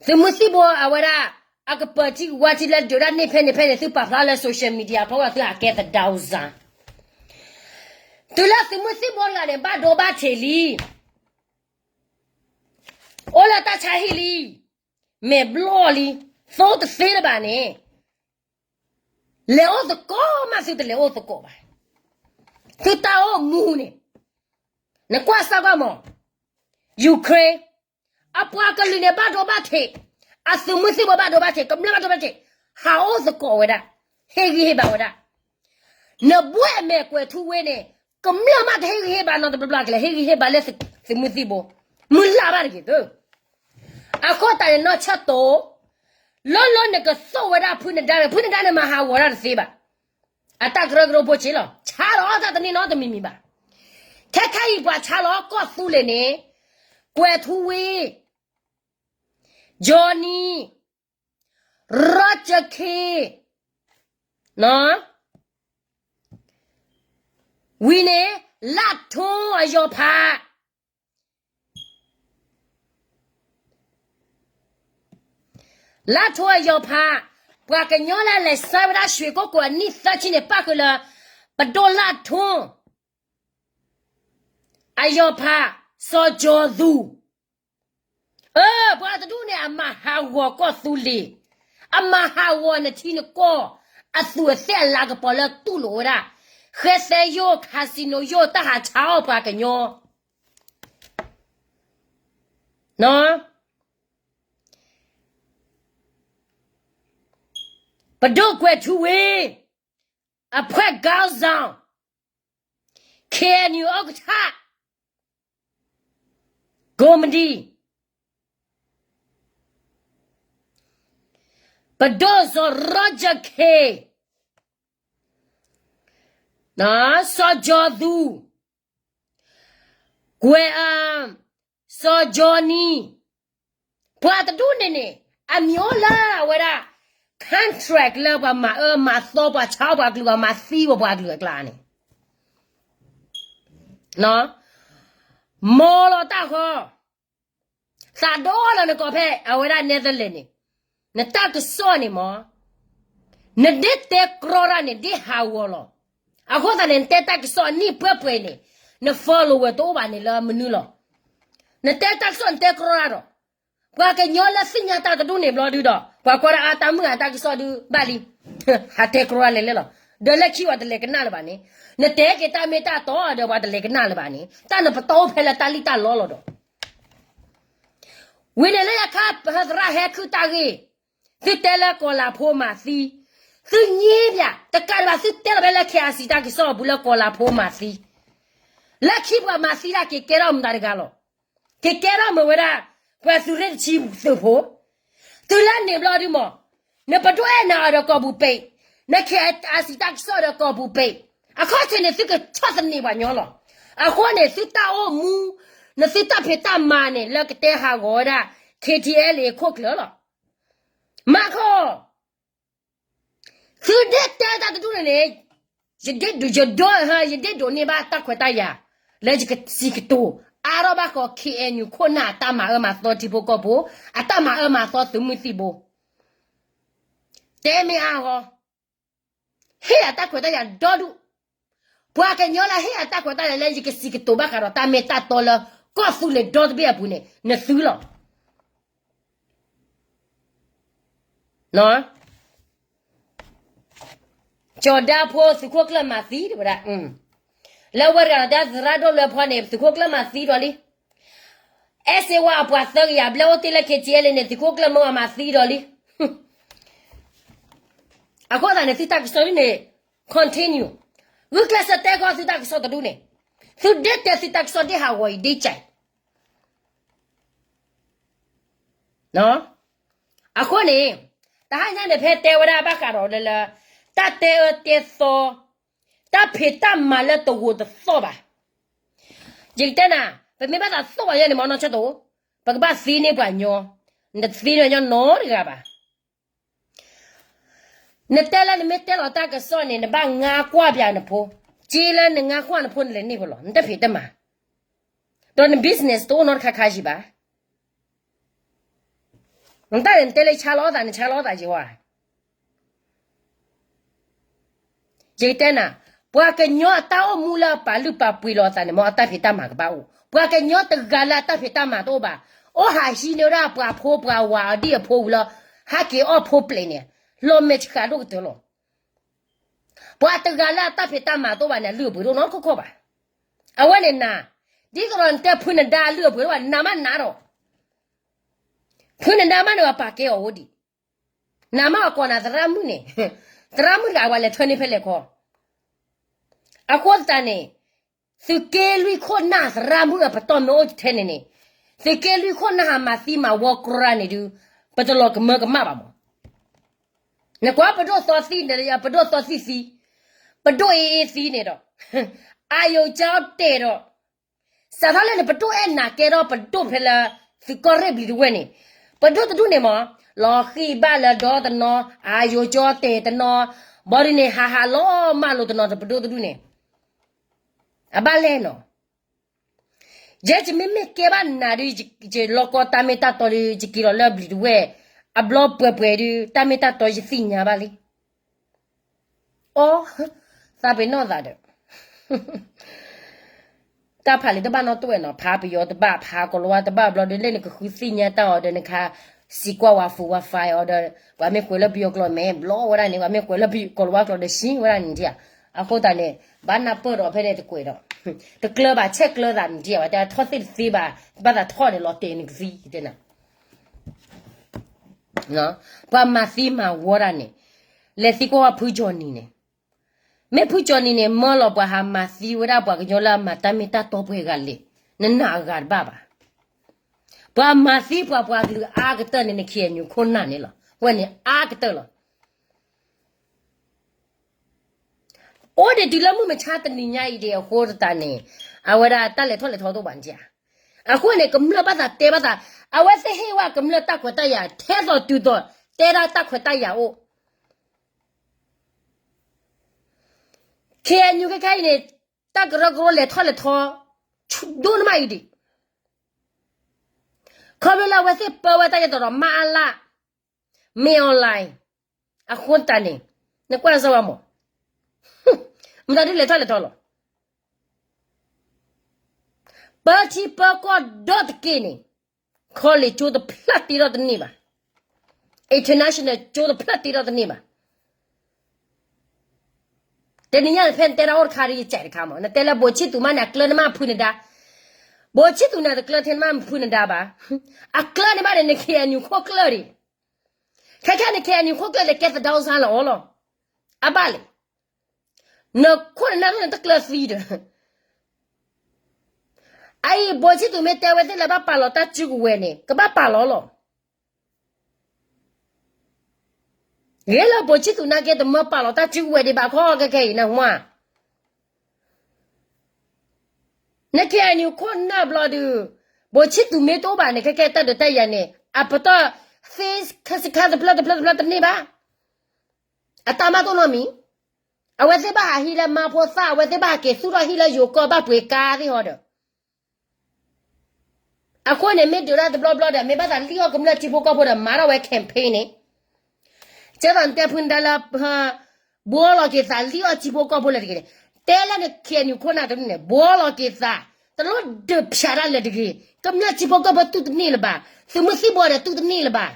သုးမုၢ်သံၣ်ဘိအဝဲဒၣ်, အကပၢၤထံကဝါထံလၢဒုးတၢ်န့ၢ်ဖဲန့ၣ်ဖဲန့ၣ် သုပာ်ဖျါလၢ social media ဖီဝဲသုဟးကဲသဒါအိၣ်စၢ်, တုၤလၢသုးမုၢ်သံၣ်ဘိတဂၤန့ၣ် ဘၣ်ဒိဘၣ်ထံးလံ, အိၣ်လၢတၢ်ဆါဟံၣ်လံ, မဲာ်ဘျီၣ်လံ, သိတသ့လၢၤဘၣ်န့ၣ်, လဲၤအိၣ်သကိးမးသုတလဲၤအိၣ်သကိးဘၣ်, သုတၢ်အိၣ်မူန့ၣ်, နကွၢ်စၢ်ကွၢ်မး, Ukraine, အပှၤကလုာ်န့ၣ်ဘၣ်ဒိဘၣ်ထံး, အသုးမုၢ်သံၣ်ဘိဘၣ်ဒိဘၣ်ထံး, ကမျၢၢ်ဘၣ်ဒိဘၣ်ထံး, ဟးအိၣ်သကိးဝဲဒၣ်, ဟ့ၣ်ဂံၢ်ဟ့ၣ်ဘါဝဲဒၣ်, နဘှဲၣ်မဲာ်ကွဲၤထူဝ့န့ၣ်, ကမျၢၢ်မးတဟ့ၣ်ဂံၢ်ဟ့ၣ်ဘါနီတဘျီဘျီကလဲၣ်, ဟ့ၣ်ဂံၢ်ဟ့ၣ်ဘါလၢသုးမုၢ်သံၣ်ဘိ, မုၢ်လၢ်ဘၣ်တဂ့ၤသု, အဃိသတးန့ၣ်နီၢ်ဆၢၣ်တိၢ်, လၢလၢနကသိၣ်ဝဲဒၣ်ဖုနဒါန့ၣ်, ဖုနဒါန့ၣ်မၤဟးဂီၤတၢ်တသ့ဘၣ်, အတၢ်ကရၢကရိဖိဆ့လီၤ, ဆါလီၤတၢ်တန့ၢ်နီတမံၤမံၤဘၣ်, ခဲခဲအံၤပှၤဆါလီၤကီၢ်သူလ့ၤန့ၣ်, ကွဲၤထူဝ့, Johnny, Roger K, ဝံၤန့ၣ်, လၢ်ထိအယီၤဖး လၢ်ထိအယီၤဖး, ပှၤကညီလၢလဲၤဆှၢဝဲဒၣ် ရွှေကုက္ကို အနံၣ်သၢဆံန့ၣ် ပၣ်ဃုာ်လၢ ပဒိၣ်လၢ်ထိ အယီၤဖး, စီၤကၠီၤသူ, အၢ ပှၤတဒူၣ်န့ၣ် အမၤဟးဂီၤကီၢ်သူလ့ၤ, အမၤဟးဂီၤနထံနကီၢ်, အသူးအသ့ၣ်အလၤကပီၤလၢတူၢ်လိာ်ဝဲဒၣ်, ဃဲသဲယိၣ် casinoယိၣ် တၢ်ဟးဆါအီၣ်ပှၤကညီ ပဒိၣ်ကွဲၤထူဝ့, အဖွဲ့ခေါင်းဆောင်, KNU ဥက္ကဋ္ဌ, ကိမတီ, ပဒိၣ်စီၤ Roger K, စီၤကၠီၤသူ, ကွဲၤအၣ်, စီၤ Johnny, ပှၤတဒူၣ်န့ၣ်န့ၣ် အမံၤအိၣ်လၢအဝဲဒၣ် contract လၢပှၤမၤအၢမၤသီပှၤဆါအီၣ်ပှၤကလုာ် ပှၤမၤသံပှၤကလုာ်အကျါန့ၣ်, မီၤလီၤတၢ်ဃီ, သးဒီလီၤနကိးဖဲအဝဲဒၣ် Netherlands န့ၣ်, နတၢ်ကစီၣ်န့ၣ်မ့ၢ်, နဒ်တဲကြီတၢ်န့ၣ် ဒ်ဟးဂီၤလီၤ. အဃိသတးန့ၣ် နတဲတၢ်ကစီၣ်အနံၣ်ပှဲၤပှဲၤန့ၣ်, န follower တအိၣ်ဘၣ်န့ၣ်လၢမနုၤလီၤ. နတဲတၢ်ကစီၣ်နတဲကြီတၢ်ဒီး, ပှၤကညီလၢသ့ၣ်ညါတၢ်တဒူၣ်န့ၣ်ဘျီဒုဒီး ပှၤကွၢ်ဒၣ်အါတၢ်မုၣ်အတၢ်ကစီၣ်ဒုဘၣ်လံ, ဟးတဲကြီတၢ်လဲၤလဲၣ်လီၤ. ဒီးလၢခံပှၤတလဲၤကနၣ်လၢၤဘၣ်န့ၣ်, နတဲက့ၤတၢ်မ့ၢ်တၢ်တီဒီးပှၤတလဲၤကနၣ်လၢၤဘၣ်န့ၣ် တၢ်နပတီၢ်အိၣ်ဖဲလၢတၢ်လံၣ်တၢ်လီလီၤဒီး ဝံၤန့ၣ်လၢယခါပသရၣ်ဟဲခုၣ်တၢ်ဂ့ၢ်, သုတဲလၢကီၤလၤဖိမၤသံ, သုညံဘၣ်, တကးဒံးဘၣ်သုတဲလီၤဖဲလၢ KIC တၢ်ကစီၣ်အပူၤလၢကီၤလၤဖိမၤသံ, လၢခံပှၤမၤသံဒၣ်က့ၤကဲထီၣ်မတၤတဂၤလီၤ. က့ၤကဲထီၣ်မ့ၢ်ဝဲဒၣ် ပှၤသုးရ့ၣ်တဆံသုးဖိ, သုလၢန့ၣ်ဘျီဒုမး, နပဒိၣ်အဲၣ်နၤအီၤဒီးကီၢ်ပူၤပ့း, န KIC တၢ်ကစီၣ်ဒီးကီၢ်ပူၤပ့း, အခီၣ်ထံးန့ၣ်သုကဆီၣ်သနံးပှၤညီလီၤ. အဃိန့ၣ် သုတၢ်အိၣ်မူ, နသုတၢ်ဖံးတၢ်မၤန့ၣ် လၢကတဲဟးဂီၤဝဲဒၣ် KTLA ခိၣ်ကျၢၢ်လီၤ. မၤခီ သုဒ်တဲတၢ်တဒူၣ်န့ၣ်န့ၣ်, ယဒ်ဒိး, ယဒိး, ယဒ်ဒိးန့ၢ်ဘၣ်တၢ်ခွဲးတၢ်ယာ်, လၢယကစံးကတိၤ, အါထီၣ်ဘၣ်ဃီ KNU ခိၣ်နၢ်အတၢ်မၤအၢမၤသီထံဖိကီၢ်ဖိ, အတၢ်မၤအၢမၤသီသုးမုၢ်သံၣ်ဘိ, တဲမ့ၢ်အါဂီၢ်, ဟ့ၣ်အတၢ်ခွဲးတၢ်ယာ်ဒီဒူၣ်, ပှၤကညီလၢဟ့ၣ်အတၢ်ခွဲးတၢ်ယာ်လၢယကစံးကတိၤဘၣ်ဃးဒီးတၢ်မ့ၢ်တၢ်တီလၢ ကီၢ်သူလ့ၤဒီတဘ့ၣ်အပူၤန့ၣ် နသုလီၤ. ကၠီၤဒါဖိသုးခိၣ်ကျၢၢ်မၤသံတဝဲဒၣ်, လၢဝဲတဂၤဒီးတၢ်သရၣ်ဒိၣ်လၢဖီန့ၣ် သုးခိၣ်ကျၢၢ်မၤသံဒီးလံ. အဲၣ်စ့ဝါအပှၤသၢကယၤဘျဲၣ်အိၣ်တ့ၢ်လၢ KTLA န့ၣ် သုးခိၣ်ကျၢၢ်မၢမၤသံဒီးလံ. အဃိသတးန့ၣ် သုတၢ်ကစီၣ်ဒ်န့ၣ် continue, ဂုာ်ကျဲးစၢးတဲဃီသုတၢ်ကစီၣ်တဒူၣ်န့ၣ်, သုဒ်တဲသုတၢ်ကစီၣ်ဒ်ဟးဂီၤအံၤဒ်ကၠဲး အဃိန့ၣ်, တဟါညါန့ၣ် ဖဲတဲဝဲဒၣ်ဘၣ်ဃးဒီးလၢလၢ တၢ်တဲအၢတဲသီ, တၢ်ဖံးတၢ်မၤလၢတဂိာ်တသီၣ်ဘၣ်. ယကတဲနၤ, ပမ့ၢ်ဘၣ်သးသိၣ်ဘၣ်ယဲန့ၣ် မ့ၢ်နီၢ်ဆၢၣ်တိၣ်, ပကဘၣ်သံန့ၢ်ပှၤညီ, နတသံန့ၢ်ညီနီတဂၤဘၣ်. နတဲလၢနမ့ၢ်တဲလီၤတၢ်ကစီၣ်န့ၣ် နဘၣ်ငါကွၢ်ပၠးနဖိ, က့လၢနငါကွၢ်နဖိနလဲၤန့ၢ်ဖဲလဲၣ် နတၢ်ဖံးတၢ်မၤ, ဒီးန business တအိၣ်နီတခါခါယံၤဘၣ်. နတၢ်န့ၣ် နတဲလၢဆါလီၤသးန့ၣ် ဆါလီၤသးယံၤဝဲ. ယကတဲနၤ, ပှၤကညီအတၢ်အိၣ်မူလၢအပာ်လုၢ်ပာ်ပှ့ၤလီၤအသးန့ၣ် မ်အတၢ်ဖံးတၢ်မၤကဘၣ်အိၣ်, ပှၤကညီတဂၤလၢအတၢ်ဖံးတၢ်မၤတအိၣ်ဘၣ်, အိၣ်ဟးဟံးန့ၢ်ဝဲဒၣ်ပှၤဖိပှၤဝၤအဒံၣ်အဖိဝံၤလီၤ, ဟဲက့ၤအီၣ်ဖိပျဲးန့ၣ်, လီၤမဲာ်ဆှးဒိၣ်ကတၢၢ်လီၤ. ပှၤတဂၤလၢအတၢ်ဖံးတၢ်မၤတအိၣ်ဘၣ်န့ၣ် အလုၢ်အပှ့ၤတအိၣ်နီတခီခီဘၣ်. အဝဲန့ၣ်နၤ, ဒ်သိးဒီးနတဲဖုနဒါအလုၢ်အပှ့ၤတအိၣ်ဘၣ် နၤမးနၤဒီး, ဖုနဒါမးန့ၣ် ပှၤပာ်ကဲအီၤအိၣ်ဒံး, နၤမးအကိးနၤသရၣ်မုၣ်န့ၣ်, သရၣ်မုၣ်တဂၤပှၤလဲၤထၢန့ၢ်ဖဲလဲၣ်ခီ. အဃိသတးန့ၣ်, သုးက့လွံၢ်ခိၣ်နၢ်သရၣ်မုၣ်အပတီၢ်မ့ၢ်အိၣ်ထဲန့ၣ်န့ၣ်, သုးက့လွံၢ်ခိၣ်နၢ်ဟးမၤသံမၤဝီကြီတၢ်န့ၣ်ဒုး, ပတလီၤကမၢကမၣ်ဘၣ်မး. နကွၢ်ပဒိၣ်သီသံန့ၣ်ဒီး ပဒိၣ်သီသံသံ, ပဒိၣ်အ့အ့သံန့ၣ်ဒီး, အယိၤကၠီတဲာ်ဒီး, စးထီၣ်လၢနပဒိၣ်အဲၣ်နၤကဲထီၣ်ပဒိၣ်ဖဲလၢ သုးကီၢ်ရ့ၣ်ဘျံၤတဝဲၢ်န့ၣ်, ပဒိၣ်တဒူၣ်န့ၣ်မး, လီၤဃံၢ်ဘၣ်လၢဒီတနီၤ, အယိၤကၠီတဲာ်တနီၤ, ဘၣ်ဒ်န့ၣ် ဟးဟးလီၤမၢ်လိာ်တနီၤ ပဒိၣ်တဒူၣ်န့ၣ်, အဘၣ်လဲၣ်နီၤ. ယဲယမ့မ့ၢ်ကဲဘၣ်နၤဒုး, ယလီၢ်ကီတၢ်မ့ၢ်တၢ်တီဒီး ယက့ၤလီၤလၢဘျံၤတဝဲၢ်, အဘျီပှဲၤပှဲၤဒုး တၢ်မ့ၢ်တၢ်တီယသ့ၣ်ညါဘၣ်လံ. အိ, သးပ့ၤနီၣ်သးဒီး, တၢ်ဖးလံာ်တဘၣ်နီတဝဲၢ်နီၤ, ဖးပယီၤတဘၣ်, ဖးကီၤလၤဝါတဘၣ်ဘျီဒီး လၢနကဃုသ့ၣ်ညါတၢ်အီၤဒီး နကဟးစံးကွၢ်ဝဲ phone ဝဲ file အီၤဒီး, ပှၤမ့ၢ်ကွဲးလၢပယီၤကျိာ်မဲာ်ဘျီဝဲဒၣ်န့ၣ်, ပှၤမ့ၢ်ကွဲးလၢပယီၤကျိာ်ဒီး ရှံဝဲဒၣ်န့ၣ်ဧါ. အဃိသတးန့ၣ်, ဘၣ်နၢ်ပၢၢ်ဒီးဖဲန့ၣ်တကွဲးဒီး, တကျၢၤဘၣ်ဆဲးကျၢၤသးန့ၣ်ဧါ, ဝဲတၢ်ထီၣ်သ့ၣ်တသ့ဘၣ်, ဘၣ်သးထီၣ်န့ၣ်လီၤတဲာ်နကသံတဲနၤ ပှၤမၤသံမၤဝီတၢ်န့ၣ်, လဲၤသံကွၢ်ဝဲဖုကၠီနံၤန့ၣ်, မ့ၢ်ဖုကၠီနံၤန့ၣ် မၢလီၤပှၤဟးမၤသံဝဲဒၣ်ပှၤကညီလၢအမၤတၢ်မ့ၢ်တၢ်တီပှဲၤဂၤလဲၣ်, နနာ်အဂၤတဘၣ်ဘၣ်. ပှၤမၤသံပှၤပှၤကလုာ်အါကတၢၢ်န့ၣ် န KNU ခိၣ်နၢ်န့ၣ်လီၤ, ဝဲန့ၣ်အါကတၢၢ်လီၤ. အိၣ်ဒံးတုၤလၢမုၢ်မဆါတနံၤညါအံၤဒံးအဃိသတးန့ၣ်, အဝဲဒၣ်တၢ်လဲၤထီၣ်လဲၤထီတအိၣ်ဘၣ်န့ၣ်ဧါ. အဃိန့ၣ် ကမျၢၢ်ဘၣ်သးတဲဘၣ်သး, အဝဲသ့ၣ်ဟ့ၣ်ဝဲကမျၢၢ်တၢ်ခွဲးတၢ်ယာ် ထဲသိးတုၤသိး, တဲဒၣ်တၢ်ခွဲးတၢ်ယာ်အိၣ် KNU ခဲခါအံၤန့ၣ်, တၢ်ကရၢကရိလဲၤထီၣ်လဲၤထီ, ဒိၣ်နမးအံၤဒံး, ခီဖျိလၢအဝဲသ့ၣ်ပၢဝဲတၢ်ယဲၢ်တီၤဒီး မအလ မင်းအောင်လှိုင် အဃိတၢ်န့ၣ် နကွၢ်စၢၤဝဲမး, မတၤဒုးလဲၤထီၣ်လဲၤထီလီၤ. ပၢထံပၢကီၢ်ဒီတက့ၢ်န့ၣ် college ကၠိတဖျၢၣ်တ့ထီၣ်တန့ၢ်ဘၣ်, international ကၠိတဖျၢၣ်တ့ထီၣ်တန့ၢ်ဘၣ်. တနံၤညါဖဲနတဲတၢ်အိၣ်တခါဒီး ယစဲးတခါမး, နတဲလၢဘိးဆံၣ်သူမးန့ၣ် အကျၢၤနမ့ၢ်ဖုနဒါ, ဘိးဆံၣ်သူန့ၣ် တကျၢၤထဲနမ့ၢ်ဖုနဒါဘၣ်, အကျၢၤန့ၣ်ဘၣ်န့ၣ် န KNU ခိၣ်ကျၢၢ်ဒံး, ခဲခဲန့ၣ် KNU ခိၣ်ကျၢၢ်န့ၣ် ကဲသဒါစါလီၤအီၤလီၤ, အဘၣ်လဲၣ်, နခိၣ်နနၢ်န့ၣ်တကျၢၤသံဒီး အအံၤ ဘိးဆံၣ်သူမ့ၢ်တဲဝဲသ့ၣ်လၢဘၣ်ပာ်လီၤတၢ်စုကဝဲၤန့ၣ် ကဘၣ်ပာ်လီၤလီၤ. ဂ့ၤလၢဘိးဆံၣ်သူနာ်က့ တမၢပာ်လီၤတၢ်စုကဝဲၤဒံးဘၣ်ခီ ခဲခဲအံၤနဟါ, န KNU ခိၣ်နၢ်ဘျီဒုး, ဘိးဆံၣ်သူမ့ၢ်တအိၣ်ဘၣ်န့ၣ် ခဲခဲတၢ်ဒုးတၢ်ယၤန့ၣ် အပတီၢ် သ့စခါတဖျၢၣ်တဖျၢၣ်တဖျၢၣ်တန့ၢ်ဘၣ်. အတၢ်မၤတအိၣ်နီတမံၤ, အဝဲသ့ၣ်ဘၣ်ဟးဟံးလၢမါဖိသၣ်, အဝဲသ့ၣ်ဘၣ်ဟးက့ၤသူၣ်ထီၣ်ဟံၣ်လၢယိၤကီၢ်ဘၣ်ပှ့ၤကါသ့ၣ်ဟီဒီး အဃိန့ၣ် မ့ၢ်ဒုးတၢ်တဘျီဘျီဒီး မ့ၢ်ဘၣ်သးလံၣ်အီၣ်ကမျၢၢ်ထံဖိကီၢ်ဖိဒီး မၤထီၣ်ဝဲ campaign န့ၣ်, ကဲသိးနတဲဖုနဒါလၢ ဘှီလီၤက့ၤသးလံၣ်အီၣ်ထံဖိကီၢ်ဖိလၢတဂ့ၤန့ၣ်, တဲလၢန KNU ခိၣ်နၢ်တဒူၣ်န့ၣ် ဘှီလီၤက့ၤသး, တလိၣ်ဒုးဖၠးတၢ်လၢတဂ့ၤ, ကမျၢၢ်ထံဖိကီၢ်ဖိတူၢ်တန့ၢ်လၢၤဘၣ်, သုးမုၢ်သံၣ်ဘိဒီးတူၢ်တန့ၢ်လၢၤဘၣ်.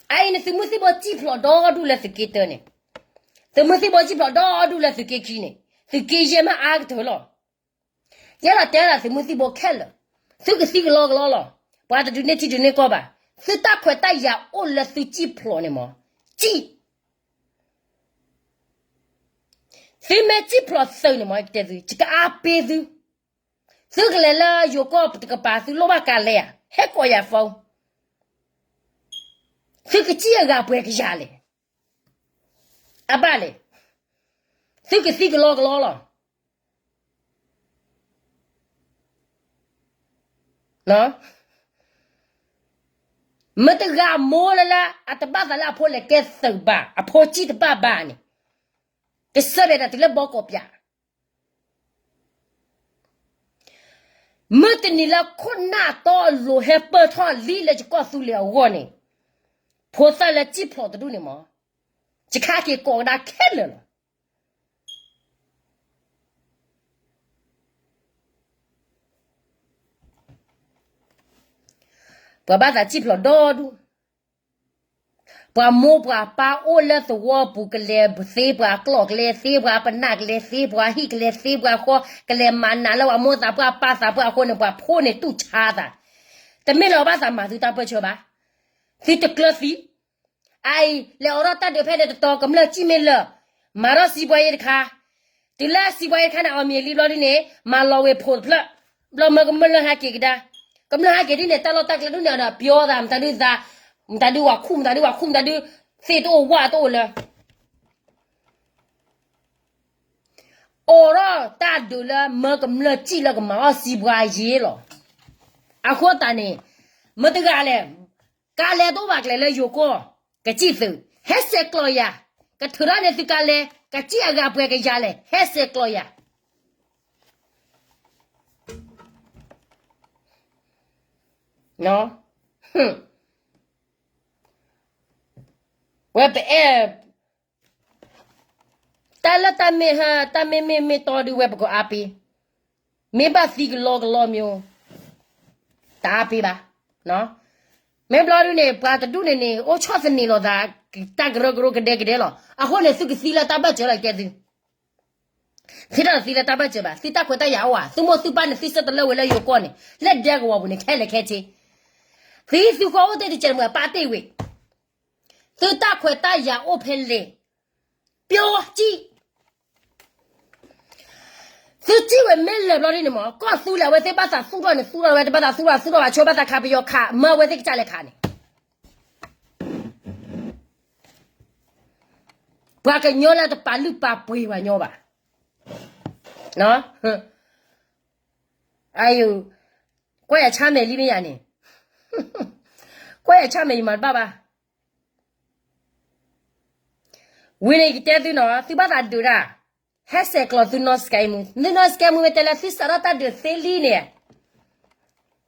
အအံၤန့ၣ် သုးမုၢ်သံၣ်ဘိစံၣ်ဖျိးဒီဒူၣ်လၢသုးက့တၢန့ၣ်, သုးမုၢ်သံၣ်ဘိစံၣ်ဖျိးဒီဒူၣ်လၢသုးက့ခံန့ၣ်, သုးက့ယဲၢ်မးအါကတၢၢ်လီၤ. ယဲဒၣ်တဲဒၣ်သုးမုၢ်သံၣ်ဘိခဲလၢာ်, သုကသံကလီကလီလီၤ. ပှၤတဒုးန့ၢ်ထံဒုးန့ၢ်ကီၢ်ဘၣ်. သုတၢ်ခွဲးတၢ်ယာ်အိၣ်လၢသုစံၣ်ဖျိးန့ၣ်မး, စံၣ်, သုမ့ၢ်စံၣ်ဖျိးသုးန့ၣ်မး ယကတဲသု, ယကအါပ့ၤသု, သုကလဲၤလၢယိၤကီၢ်တကပၤ သုလိၣ်ဘၣ်ကါလဲၣ်ဧါ, ဟဲကိးယၤ phone, သုကစံၣ်အဂၤပှဲၤကယၤလဲၣ်. အဘၣ်လဲၣ်, သုကသံကလီကလီလီၤ. မတဂၤမိၢ်လၢလၢ အတဘၣ်သးလၢအဖိလဲၤကဲသုးဘၣ်, အဖိစံၣ်တဘၣ်ဘၣ်န့ၣ်, ကစၢ်ဒၣ်တၢ်တုၤလၢဘီကီးပၠး မုၢ်တနံၤလၢခိၣ်နၢ်တီအလိၤဟဲပၢၢ်ထီၣ်လံလၢယကီၢ်သူလ့ၤအဂီၢ်န့ၣ်, ဖိသၣ်လၢစံၣ်ဖျိးတဒူၣ်န့ၣ်မး, ယခါက့ၤကိးကဒါခဲလၢာ်လီၤ. ပှၤဘၣ်သးစံၣ်ဖျိးဒီဒူၣ်, ပှၤမိၢ်ပှၤပၢ်အိၣ်လၢသဝီပူၤ ကလဲၤသ့ပှၤကျိာ် ကလဲၤသ့ပှၤပနၢ် ကလဲၤသ့ပှၤဟံၣ် ကလဲၤသ့ပှၤဃီ, ကလဲၤမၤနးလၢပှၤမိၢ်သးပှၢ်ပၢ်သးပှၢ်အဃိန့ၣ် ပှၤဖိန့ၣ်တူၢ်ဆါသး, တမ့ၢ်လၢအဘၣ်သးမၤသုတၢ်ပၢၢ်ဆၢဘၣ်, သုတကျၢၤသံ အအံၤ လဲၤအိးထီၣ်တၢ်ဒုးဖဲန့ၣ်တတီၤ ကမျၢၢ်စံၣ်မ့ၢ်လၢာ်, မၤထီၣ်စံးပှၤယဲတခါ, တုၤလၢစံးပှၤယဲတခါန့ၣ် အီၣ်မ့ၢ်လံဘျီဒ်န့ၣ် မၤလီၤဝ့ၤဖိးတဖျၢၣ်, ဘျီမၢကမျၢၢ်ဟဲက့ၤကဒါ, ကမျၢၢ်ဟဲက့ၤဒ်န့ၣ် တၢ်လီၢ်တၢ်ကျဲဒ်န့ၣ်ဒီး ပျီသး မတၤဒုးသး, မတၤဒုးဝၤခူၣ် မတၤဒုးဝၤခူၣ် မတၤဒုး သ့ၣ်တအိၣ်ဝၣ်တအိၣ်လၢ အိးထီၣ်တၢ်ဒုးလၢမၢကမျၢၢ်စံၣ်လၢကမၤအီၣ်စံးပှၤယဲလီၤ. အဃိသတးန့ၣ် မတဂၤလဲၣ်, ကါလဲတအိၣ်ဘၣ်ကျဲလၢယိၤကီၢ်, ကစံၣ်သုး, ဟဲဆဲးကျိးယၤ, ကထုးထီၣ်န့ၢ်သုကါလဲ, ကစံၣ်အဂၤပှဲၤကယၤလဲၣ်, ဟဲဆဲးကျိးယၤ ဝဲပအဲၣ် တၢ်လၢတၢ်မ့ၢ်ဟါ တၢ်မ့ၢ်မ့ၢ်မ့ၢ်တီဒုးဝဲပကအါပ့ၤ, မ့ၢ်ဘၣ်သံကလီကလီမ့ၢ်, တအါပ့ၤဘၣ်. မ့ၢ်ဘျီဒုးန့ၣ် ပှၤတဒူၣ်န့ၣ်န့ၣ် အိၣ်ဆီၣ်သနံးလိာ်သး တၢ်ကရၢကရိကဒဲကဒဲလီၤ. အဃိန့ၣ် သုကသံလၢတၢ်ဘၢၣ်စၢၤလီၤ ယတဲသု သုတၢ်သံလၢတၢ်ဘၢၣ်စၢၤဘၣ်, သုတၢ်ခွဲးတၢ်ယာ်အိၣ်ဧါ, သုမိၢ်သုပၢ်န့ၣ် သုဆၢတလၢဝဲလၢယိၤကီၢ်န့ၣ် လၢဒဲကဝီၤပူၤန့ၣ် ခဲလၢာ်ခဲဆ့, သုဟံၣ်သုဃီအိၣ်တ့ၢ်တစဲးတမှဲၤပာ်တ့ၢ်ဝဲ, သုတၢ်ခွဲးတၢ်ယာ်အိၣ်ဖဲလဲၣ်, ပျီစံၣ် သုစံၣ်ဝဲမ့ၢ်လၢာ်ဘျီဒ်န့ၣ်မး ကီၢ်သူလ့ၤအဝဲသ့ၣ်ဘၣ်သးသူၣ်ထီၣ်န့ၣ် သူၣ်ထီၣ်ဝဲ တဘၣ်သးသူၣ်ထီၣ် သူၣ်ထီၣ်ဝဲ ဆိဘၣ်သးခးပယီၤခး မၢဝဲသ့ၣ်ကစၢ်လဲၤခးန့ၣ် ပှၤကညီလၢတပာ်လုၢ်ပာ်ပှ့ၤပှၤညီဘၣ်. ကွၢ်ယၤဆါမဲာ်လံမ့ၢ်ယၤန့ၣ်, ကွၢ်ယၤဆါမဲာ်ယမၤတဘၣ်ဘၣ်. ဝံၤန့ၣ်ယကတဲသုနီၤ သုဘၣ်သးဒုးတၢ်, ဟဲဆဲးကျိးသုနီၢ်စကဲမူ, သုနီၢ်စကဲမူမ့ၢ်တဲလၢသုစးထီၣ်တၢ်ဒုးသ့လံန့ၣ်,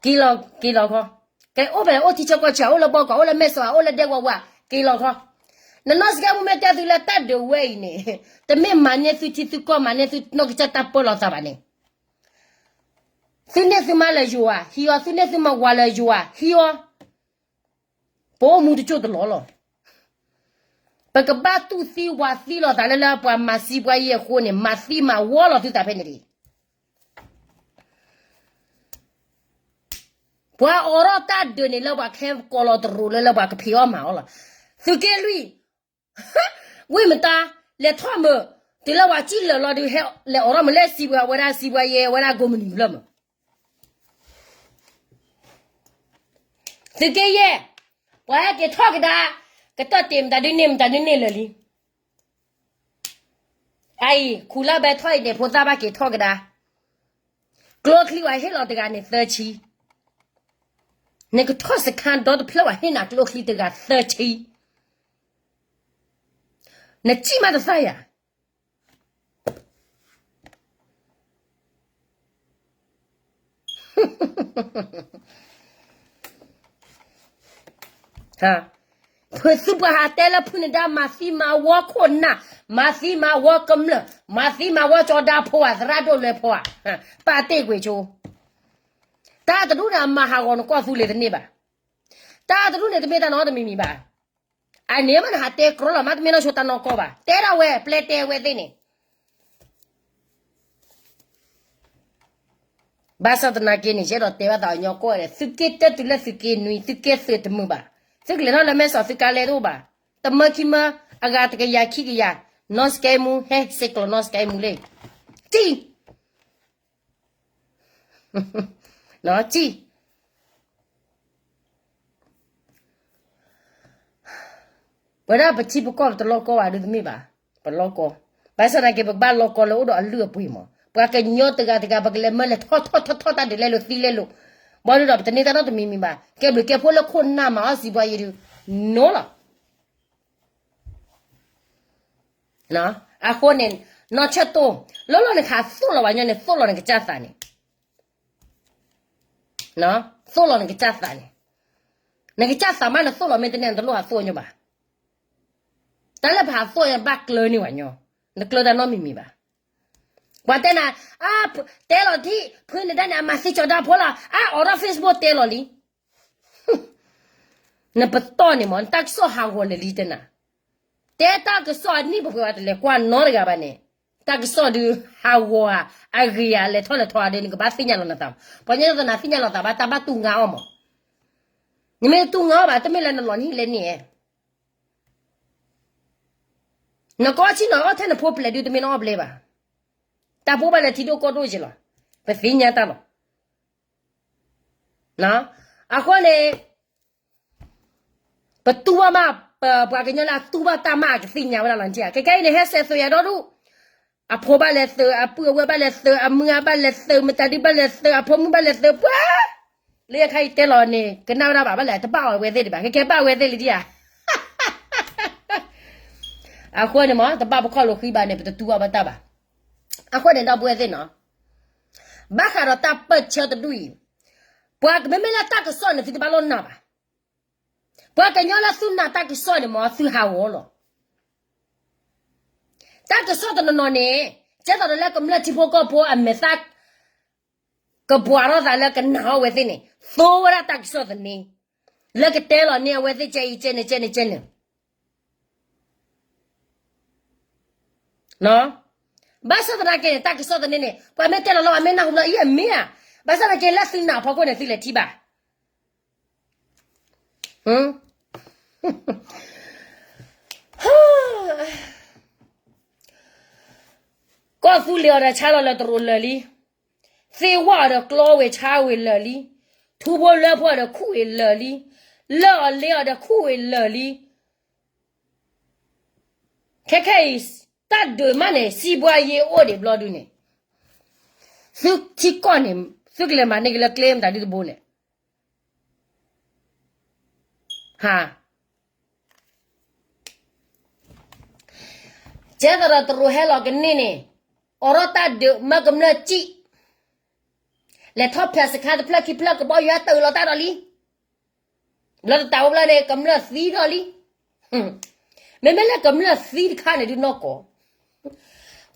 က့ၤလီၤ, က့ၤလီၤခီ, ကဲအိၣ်ဖဲအိၣ်ထံဆၢကီၢ်ဆၢ အိၣ်လၢဘီကီၢ် အိၣ်လၢမဲၢ်စီၤ အိၣ်လၢဒဲကဝီၤဝါ, က့ၤလီၤခီ, နနီၢ်စကဲမူမ့ၢ်တဲသုလၢတၢ်ဒုးဝဲအံၤန့ၣ်, တမ့ၢ်မၤန့ၢ်သုထံသုကီၢ် မၤန့ၢ်သုနီၢ်ကစၢ်တၢ်ပၢလီၤသးဘၣ်န့ၣ်, သုန့ၢ်သုမါလၢယွၤ ဟံးအီၤ, သုန့ၢ်သုမါဝၤလၢယွၤ ဟံးအီၤ, ပအိၣ်မူတကၠိၢ်တလီၢ်လီၤ. ပကဘၣ်တူၢ်သံဝၤသံလိာ်သးလၢ လၢပှၤမၤသံပှၤယဲၢ်အဃိန့ၣ် မၤသံမၤဝီလိာ်သုသးဖဲန့ၣ်တဂ့ၤ. ပှၤအိးထီၣ်တၢ်ဒုးန့ၣ်လၢပှၤခဲကိးလီၤတရူးလၢ လၢပှၤကဖံးအီၣ်မၤအီၣ်လီၤ. သုးက့လွံၢ်, ဝ့ၢ်မတၤ, လဲၤထီၣ်မုာ်, တုၤလၢပှၤစံၣ်လၢာ်လီၤဒုး ဟဲလဲၤအိးထီၣ်မုာ်လၢစံးပှၤဝဲဒၣ် စံးပှၤယဲၢ်ဝဲဒၣ်ကိးမုၢ်နံၤဖျၢၣ်မုာ် သုးက့ယဲၢ်, ပှၤဟဲက့ၤထီၣ်ကဒါ, ကတၢၢ်တ့ၢ်မတၤဒုန့ၣ် မတၤဒုန့ၣ်လၢာ်လံ. အအံၤ ခူၣ်လၢဘဲထီၣ်အံၤန့ၣ် ဖိသၣ်ဘၣ်က့ၤထီၣ်ကဒါ, ကျိချံဝဲဟ့ၣ်လီၤတဂၤန့ၣ်သၢဆံ, နကထီၣ်စခါဒီတဖျၢၣ်ဝဲဟ့ၣ်နၤကျိချံတဂၤသၢဆံ, နစံၣ်မးတသၣ်ယၤ ဖုသုပှၤဟးတဲလၢဖုနဒါ မၤသံမၤဝီခိၣ်နၢ်, မၤသံမၤဝီကမျၢၢ်, မၤသံမၤဝီကၠီၤဒါဖိဧါ, သရၣ်ဒိၣ်လွဲၢ်ဖိဧါ, ပာ်တ့ၢ်ကွံာ်ဆိ, တၢ်တဒူၣ်န့ၣ် အမၤဟးဂီၤနကွီၢ်သူလ့ၤတန့ၢ်ဘၣ်, တၢ်တဒူၣ်န့ၣ် တမ့ၢ်တၢ်နီတမံၤမံၤဘၣ်. အန့ၣ်မးနဟးတဲကြီလီၤမး တမ့ၢ်နီၢ်ဆိတၢ်နီၢ်ကီၢ်ဘၣ်, တဲဒၣ်ဝဲ ပျဲတဲဝဲသ့ၣ်န့ၣ် ဘၣ်ဆၣ်သနာ်က့န့ၣ် ယအဲၣ်ဒိးတဲဘၣ်သးအီၤညီကိးဂၤဒဲး, သုးက့တၢ်တုၤလၢသုးက့နွံ သုးက့သုးတမုာ်ဘၣ်, သုကလဲၤထီၣ်လၢမဲၢ်စီၤ သုးကါလဲတအိၣ်ဘၣ်, တမၢခံမၢ အဂၤတကယၤခံကယၤ, နီၢ်စကဲမူ ဟဲစ့းကျိးနီၢ်စကဲမူလံ, စံၣ် စံၣ် ပဝဲဒၣ်ပထံပကီၢ်ပတလီၢ်ကီဘၣ်ဒုးတမ့ၢ်ဘၣ်, ပလီၢ်ကီ, ဘၣ်ဆၣ်သနာ်က့ ပကဘၣ်လီၢ်ကီလၢအိၣ်ဒီးအလုၢ်အပှ့ၤမး, ပှၤကညီတဂၤတဂၤ ပကလဲၤမၢလဲၤထီၣ်ထီၣ်ထီၣ်ထီၣ်တၢ်ဒုးလဲလိာ်သံလဲလိာ်, ဘၣ်ဒုးဒီးပတန့ၢ်တၢ်နီတမံၤမံၤဘၣ်, ကဲဘျုးကဲဖှိၣ်လၢခိၣ်နၢ်မၤအီၣ်စံးပှၤယဲၢ်ဒုး, နီၤလီၤ အဃိန့ၣ်, နီၢ်ဆၢၣ်တိၢ်, လီၤလီၤနခးသိၣ်လီၤဝဲညီန့ၣ် သိၣ်လီၤနကစၢ်သးန့ၣ်, သိၣ်လီၤနကစၢ်သးန့ၣ်, နကစၢ်သးမးနသိၣ်လီၤမ့ၢ်တန့ၢ် နတလိၣ်ဟးသိၣ်ညီဘၣ်, တၢ်လၢပဟးသိၣ်ညီဘၣ်ကျၢၤန့ၢ်ဝဲညီ, နကျၢၤတၢ်နီတမံၤမံၤဘၣ်, ပှၤတဲနၤ, တဲလီၤထံၣ် ဖုနဒါန့ၣ် အမၤသံကၠီၤဒါဖိလီၤ, အအိးထီၣ် Facebook တဲလီၤလံ နပတီၢ်န့ၣ်မး နတၢ်ကစီၣ်ဟးဂီၤလၢာ်လံတဲနၤ, တဲတၢ်ကစီၣ်အနံၣ်ပှဲၤပှဲၤ တလဲၤကွၢ်နီတဂၤဘၣ်န့ၣ်, တၢ်ကစီၣ်ဒုးဟးဂီၤဧါ, အဂ့ၤဧါ, လဲၤထီၣ်လဲၤထီဧါဒီး နကဘၣ်သ့ၣ်ညါလီၤနသး, ပှၤညီနုၢ်သနာ်သ့ၣ်ညါလီၤသးဘၣ် တၢ်ဘၣ်တူၢ်ငါအီၣ်မး, နမ့ၢ်တတူၢ်ငါအီၣ်ဘၣ် တမ့ၢ်လၢနလီၤနဟံၣ်လဲန့ၣ် နကအီၣ်ဆံၣ်နီၤအီၣ်ထဲနဖိပျဲၢ်ဒုး တမ့ၢ်နအီၣ်ဘျဲဘၣ်, တၢ်ဖိဘၣ်လဲၤထံဒိၣ်ကီၢ်ဒိၣ်က့ၤလီၤ, ပသ့ၣ်ညါတၢ်လီၤ, အဃိန့ၣ် ပတူၢ်ဘၣ်မး, ပပှၤကညီလၢအတူၢ်ဘၣ်တၢ်မး အကသ့ၣ်ညါဝဲဒၣ်လီၤနထံၣ်ဧါ, ခဲခဲအံၤန့ၣ် ဟဲစဲးသုးယၤဒီဒူၣ်, အဖိဘၣ်လဲၤသုး, အပုၢ်အဝဲၢ်ဘၣ်လဲၤသုး, အမုၢ်အါဘၣ်လဲၤသုး, မတၤဒုဘၣ်လဲၤသုး, ပှၤ လၢယခါအံၤတဲလီၤန့ၣ် ကနၣ်ဝဲဒၣ်ဘၣ်, ဘၣ်လဲၣ် တဘၣ်အီၤဝဲသ့ၣ်ဒံးဘၣ်, ခဲခဲဘၣ်ဝဲသ့ၣ်လံဒံးဧါ, အဃိန့ၣ်မး တဘၣ်ပခီၣ်လိာ်ဃံဘၣ်န့ၣ် ပတတူၢ်ဘၣ်ဘၣ်တၢ်ဘၣ်, အဃိန့ၣ်ဒီပုၢ်ဝဲၢ်သ့ၣ်နီၤ, ဘၣ်ဃးဒီးတၢ်ပၢၢ်ဆၢတဒူၣ်အံၤ, ပှၤကမ့မ့ၢ်လၢတၢ်ကစီၣ်န့ၣ် သုတဘၣ်လိၣ်နာ်ဘၣ်, ပှၤကညီလၢသုနာ်တၢ်ကစီၣ်န့ၣ်မး သုဟးဂီၤလီၤ, တၢ်ကစီၣ်တနီၤနီၤန့ၣ်, ကဲသိးဒီးလၢကမျၢၢ်ထံဖိကီၢ်ဖိအမဲာ်သၣ် ကပှၤထီၣ်သးလၢကနာ်အီၣ်ဝဲသ့ၣ်န့ၣ်, သိဝဲဒၣ်တၢ်ကစီၣ်သန့, လၢကတဲလီၤန့ၢ်အဝဲသ့ၣ်ကဲအံၤကဲန့ၣ်ကဲန့ၣ်ကဲန့ၣ်, ဘၣ်ဆၣ်သနာ်က့န့ၣ် တၢ်ကစီၣ်သန့န့ၣ် ပှၤမ့ၢ်တဲလီၤလီၤ အမ့ၢ်နၢ်ဟူလီၤအံၤအမ့ၢ်ဧါ, ဘၣ်ဆၣ်သနာ်က့လၢသုနာ်အဖီခိၣ်န့ၣ် သုလဲၤထံၣ်ဘၣ် ကီၢ်သူလ့ၤအီၤဒီးဆါလီၤလၢတရူးလၢာ်လံ, သ့ၣ်ဝၣ်အီၤဒီးကျီဝဲဆါဝဲလၢာ်လံ, ထူဖိလၢဖိအီၤဒီးခူၣ်ဝဲလၢာ်လံ, လၢအီၤလ့အီၤဒီးခူၣ်ဝဲလၢာ်လံ, ခဲခဲအံၤ တၢ်ဒုးမးန့ၣ် စံးဘှါယဲအိၣ်ဒံးဘျီဒုန့ၣ်, သုထံကီၢ်န့ၣ် သုကလဲၤမၤန့ၢ်က့ၤလၢကျဲမတၤဒုတဘိလဲၣ် ဟါ, ကဲသိးဒီးတရူးဟဲလီၤကန့ၢ်န့ၣ်, အိးထီၣ်တၢ်ဒုးမၢကမျၢၢ်စံၣ်, လဲၤထီၣ်ဖဲးစခါတဖျၢၣ်ခံဖျၢၣ်ကဘီယူၤတၢ်အၢၣ်လီၤတၢ်ဒီးလံ. လီၤတတးဝဲဘျီန့ၣ် ကမျၢၢ်သံဒီးလံ. မ့မ့ၢ်လၢကမျၢၢ်သံတခါန့ၣ်ဒုးနီၢ်ကီၢ်,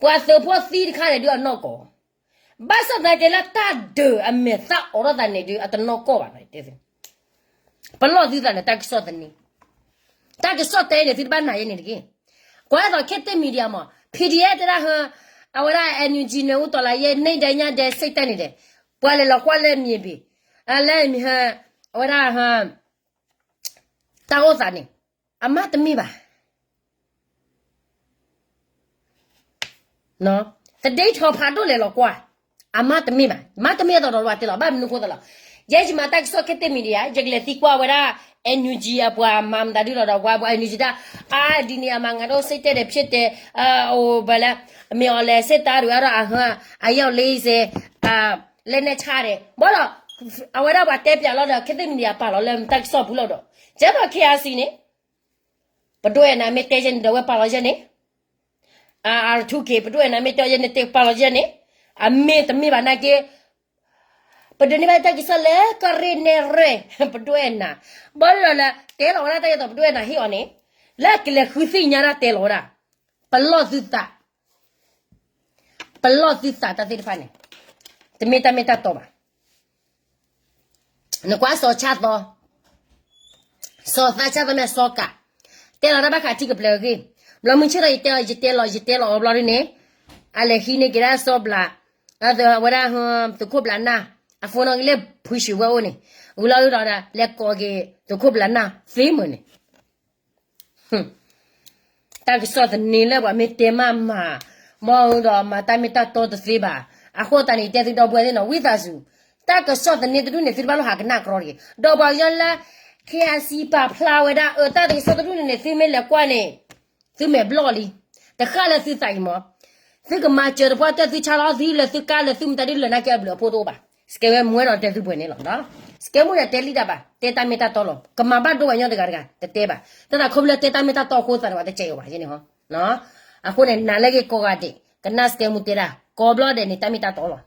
ပှၤသုးဖိသံတခါန့ၣ်ဒုးအနီၢ်ကီၢ်, ဘၣ်ဆၣ်သနာ်က့လၢတၢ်ဒုးအမဲာ်သၣ်အိးထီၣ်သးန့ၣ်ဒုး အတနီၢ်ကီၢ်ဘၣ်နီၤ. ပလီၢ်သုသးန့ၣ် တၢ်ကစီၣ်သန့, တၢ်ကစီၣ်တဲန့ၣ် သုတဘၣ်နာ်ယဲန့ၣ်တက့ၢ်. ကွၢ်သိးခဲသ့ၣ် media မး PDF တဲဒၣ်ဟၢ, အဝဲဒၣ် NUG န့ၣ် အိၣ်တီလၢယဲ န့ၢ်ဒဲးညါဒဲး စ့ၣ်တဲန့ၣ်ဒီး, ပှၤလဲၤလီၤကွၢ်လၢမံၤဘ့ၣ်, လၢမံၤဟၢ, အဝဲဒၣ်ဟၢ, တၢ်အိၣ်သးန့ၣ်, အမ့ၢ်တမ့ၢ်ဘၣ် သဒ့ထီၣ်ဖးဒိၣ်လဲၤလီၤကွၢ်, အမ့ၢ်တမ့ၢ်ဘၣ်, မ့ၢ်တမ့ၢ်အသိးဒီးပှၤတဲလီၤ ဘၣ်မနုၤဃိသးလီၤ. ယဲယမၤတၢ်ကစီၣ်ခဲသ့ၣ် media ယကလဲၤသံကွၢ်ဝဲဒၣ် NUG အပှၤမၤမတၤဒုလီၤဒီး ပှၤ NUG တၢ်, အါဒ်န့ၣ်အမၤငါဒိၣ် စ့ၣ်တဲဒီး ဖျ့တဲ, အိၣ်ဘၣ်လၢ, မ့ၢ်အီၤလဲၤစ့ၣ်တၢ်ဒုးအါဒီးအဟၢ, အယီၢ်လ့စ့ၢ်, လဲၤနဲၣ်ဆါဒီး ဘၣ်ဒီး, အဝဲဒၣ်ပှၤတဲပၠးလီၤဒီး ခဲသ့ၣ် media ပာ်လီၤလၢတၢ်ကစီၣ်ပူၤလီၤဒီး, ကဲသိး KIC န့ၣ် ပဒိၣ်အဲၣ်နၤမ့ၢ်တဲယဲန့ၣ်ဒီး ဝဲပာ်လီၤယဲန့ၣ်, အါထူက့ၤ ပဒိၣ်အဲၣ်နၤမ့ၢ်တဲယဲန့ၣ် တဲပာ်လီၤယဲန့ၣ်, အမ့ၢ်တမ့ၢ်ဘၣ်နာ်က့, ပဒိးန့ၢ်ဘၣ်တၢ်ကစီၣ်လၢကရ့ၣ်နဲၣ်ရဲၣ်, ပဒိၣ်အဲၣ်နၤ, ဘၣ်ဒီးလၢ တဲလီၤဝဲဒၣ်တၢ်ယဲသိးပဒိၣ်အဲၣ်နၤဟ့ၣ်အီၤန့ၣ်, လၢကလဲၤဃုသ့ၣ်ညါဒၣ်တဲလီၤဝဲဒၣ်, ပလီၢ်သုသး ပလီၢ်သုသးတၢ်သ့ၣ်တဖၣ်န့ၣ်, တမ့ၢ်တၢ်မ့ၢ်တၢ်တီဘၣ်. နကွၢ်စီၤဆၣ်သီ, စီၤသးဆၣ်သီမ့ၢ်စီၤကး, တဲလီၤတၢ်ဘၣ်ဃးထံကပျၢၤအဂ့ၢ်, ဘျီမုၢ်ဆ့ၣ်ထီၣ်ယတဲလီၤ ယတဲလီၤအီၤဘျီဒ်န့ၣ်, အလဲၤဟံးန့ၢ်က့ၤဒၣ်စီၤဘျး, ဝဲဒၣ်, သုးခိၣ်ဘျးနၢ်, အ phone နီၣ်ဂံၢ်လၢဖုၣ်ဆူၣ်ဝဲအိၣ်န့ၣ်, ဝံၤလီၤဒီး လဲၤကိးက့ၤသုးခိၣ်ဘျးနၢ်သ့မုၢ်န့ၣ် တၢ်ကစီၣ်သန့လၢပှၤမ့ၢ်တဲမးမၤ, ဘၣ်ဒီးမၤတၢ်မ့ၢ်တၢ်တီတသ့ဘၣ်. အဃိသတးန့ၣ် ယတဲသုဒီပုၢ်ဝဲၢ်သ့ၣ်နီၤ ဝံသးစူၤ, တၢ်ကစီၣ်သန့တဒူၣ်န့ၣ် သုတဘၣ်လိၣ်ဟးကနၣ်ကြီတဂ့ၤ. ဒီးပှၤကညီလၢ KIC ပာ်ဖျါဝဲဒၣ်အတၢ်ကစီၣ်တဒူၣ်န့ၣ်န့ၣ် သုမ့ၢ်လဲၤကွၢ်န့ၣ်, သုမဲာ်ဘျီၣ်လံ. တဃၣ်လၢသုသးအံၤမး, သုကမၤစၢၤတပှၢ်တၢၢ် သုဆါလီၤသုလၢသုကါလၢသုမတၤဒ်လဲၣ်နာ်က့အဘျုးအဖှိၣ်တအိၣ်ဘၣ်. စကဲဝဲမူဝဲဒီးတဲသုပှဲၤန့ၣ်လီၤ. စကဲမူန့ၣ်တဲလံတၢ်ဘၣ်, တဲတၢ်မ့ၢ်တၢ်တီလီၤ. ကမၤဘၣ်ဒိပှၤကညီတဂၤတဂၤ တတဲဘၣ်. တၢ်သးခီဖျိလၢတဲတၢ်မ့ၢ်တၢ်တီအဃိသတးန့ၣ် ပှၤတစဲးအီၤဘၣ်န့ၣ်. အဃိန့ၣ် နာ်လၢဂ့ၤကိးဂၤဒဲး, ကနၣ်စကဲမူတဲဒၣ် ကိးဘျီဒဲးန့ၣ် တၢ်မ့ၢ်တၢ်တီလီၤ.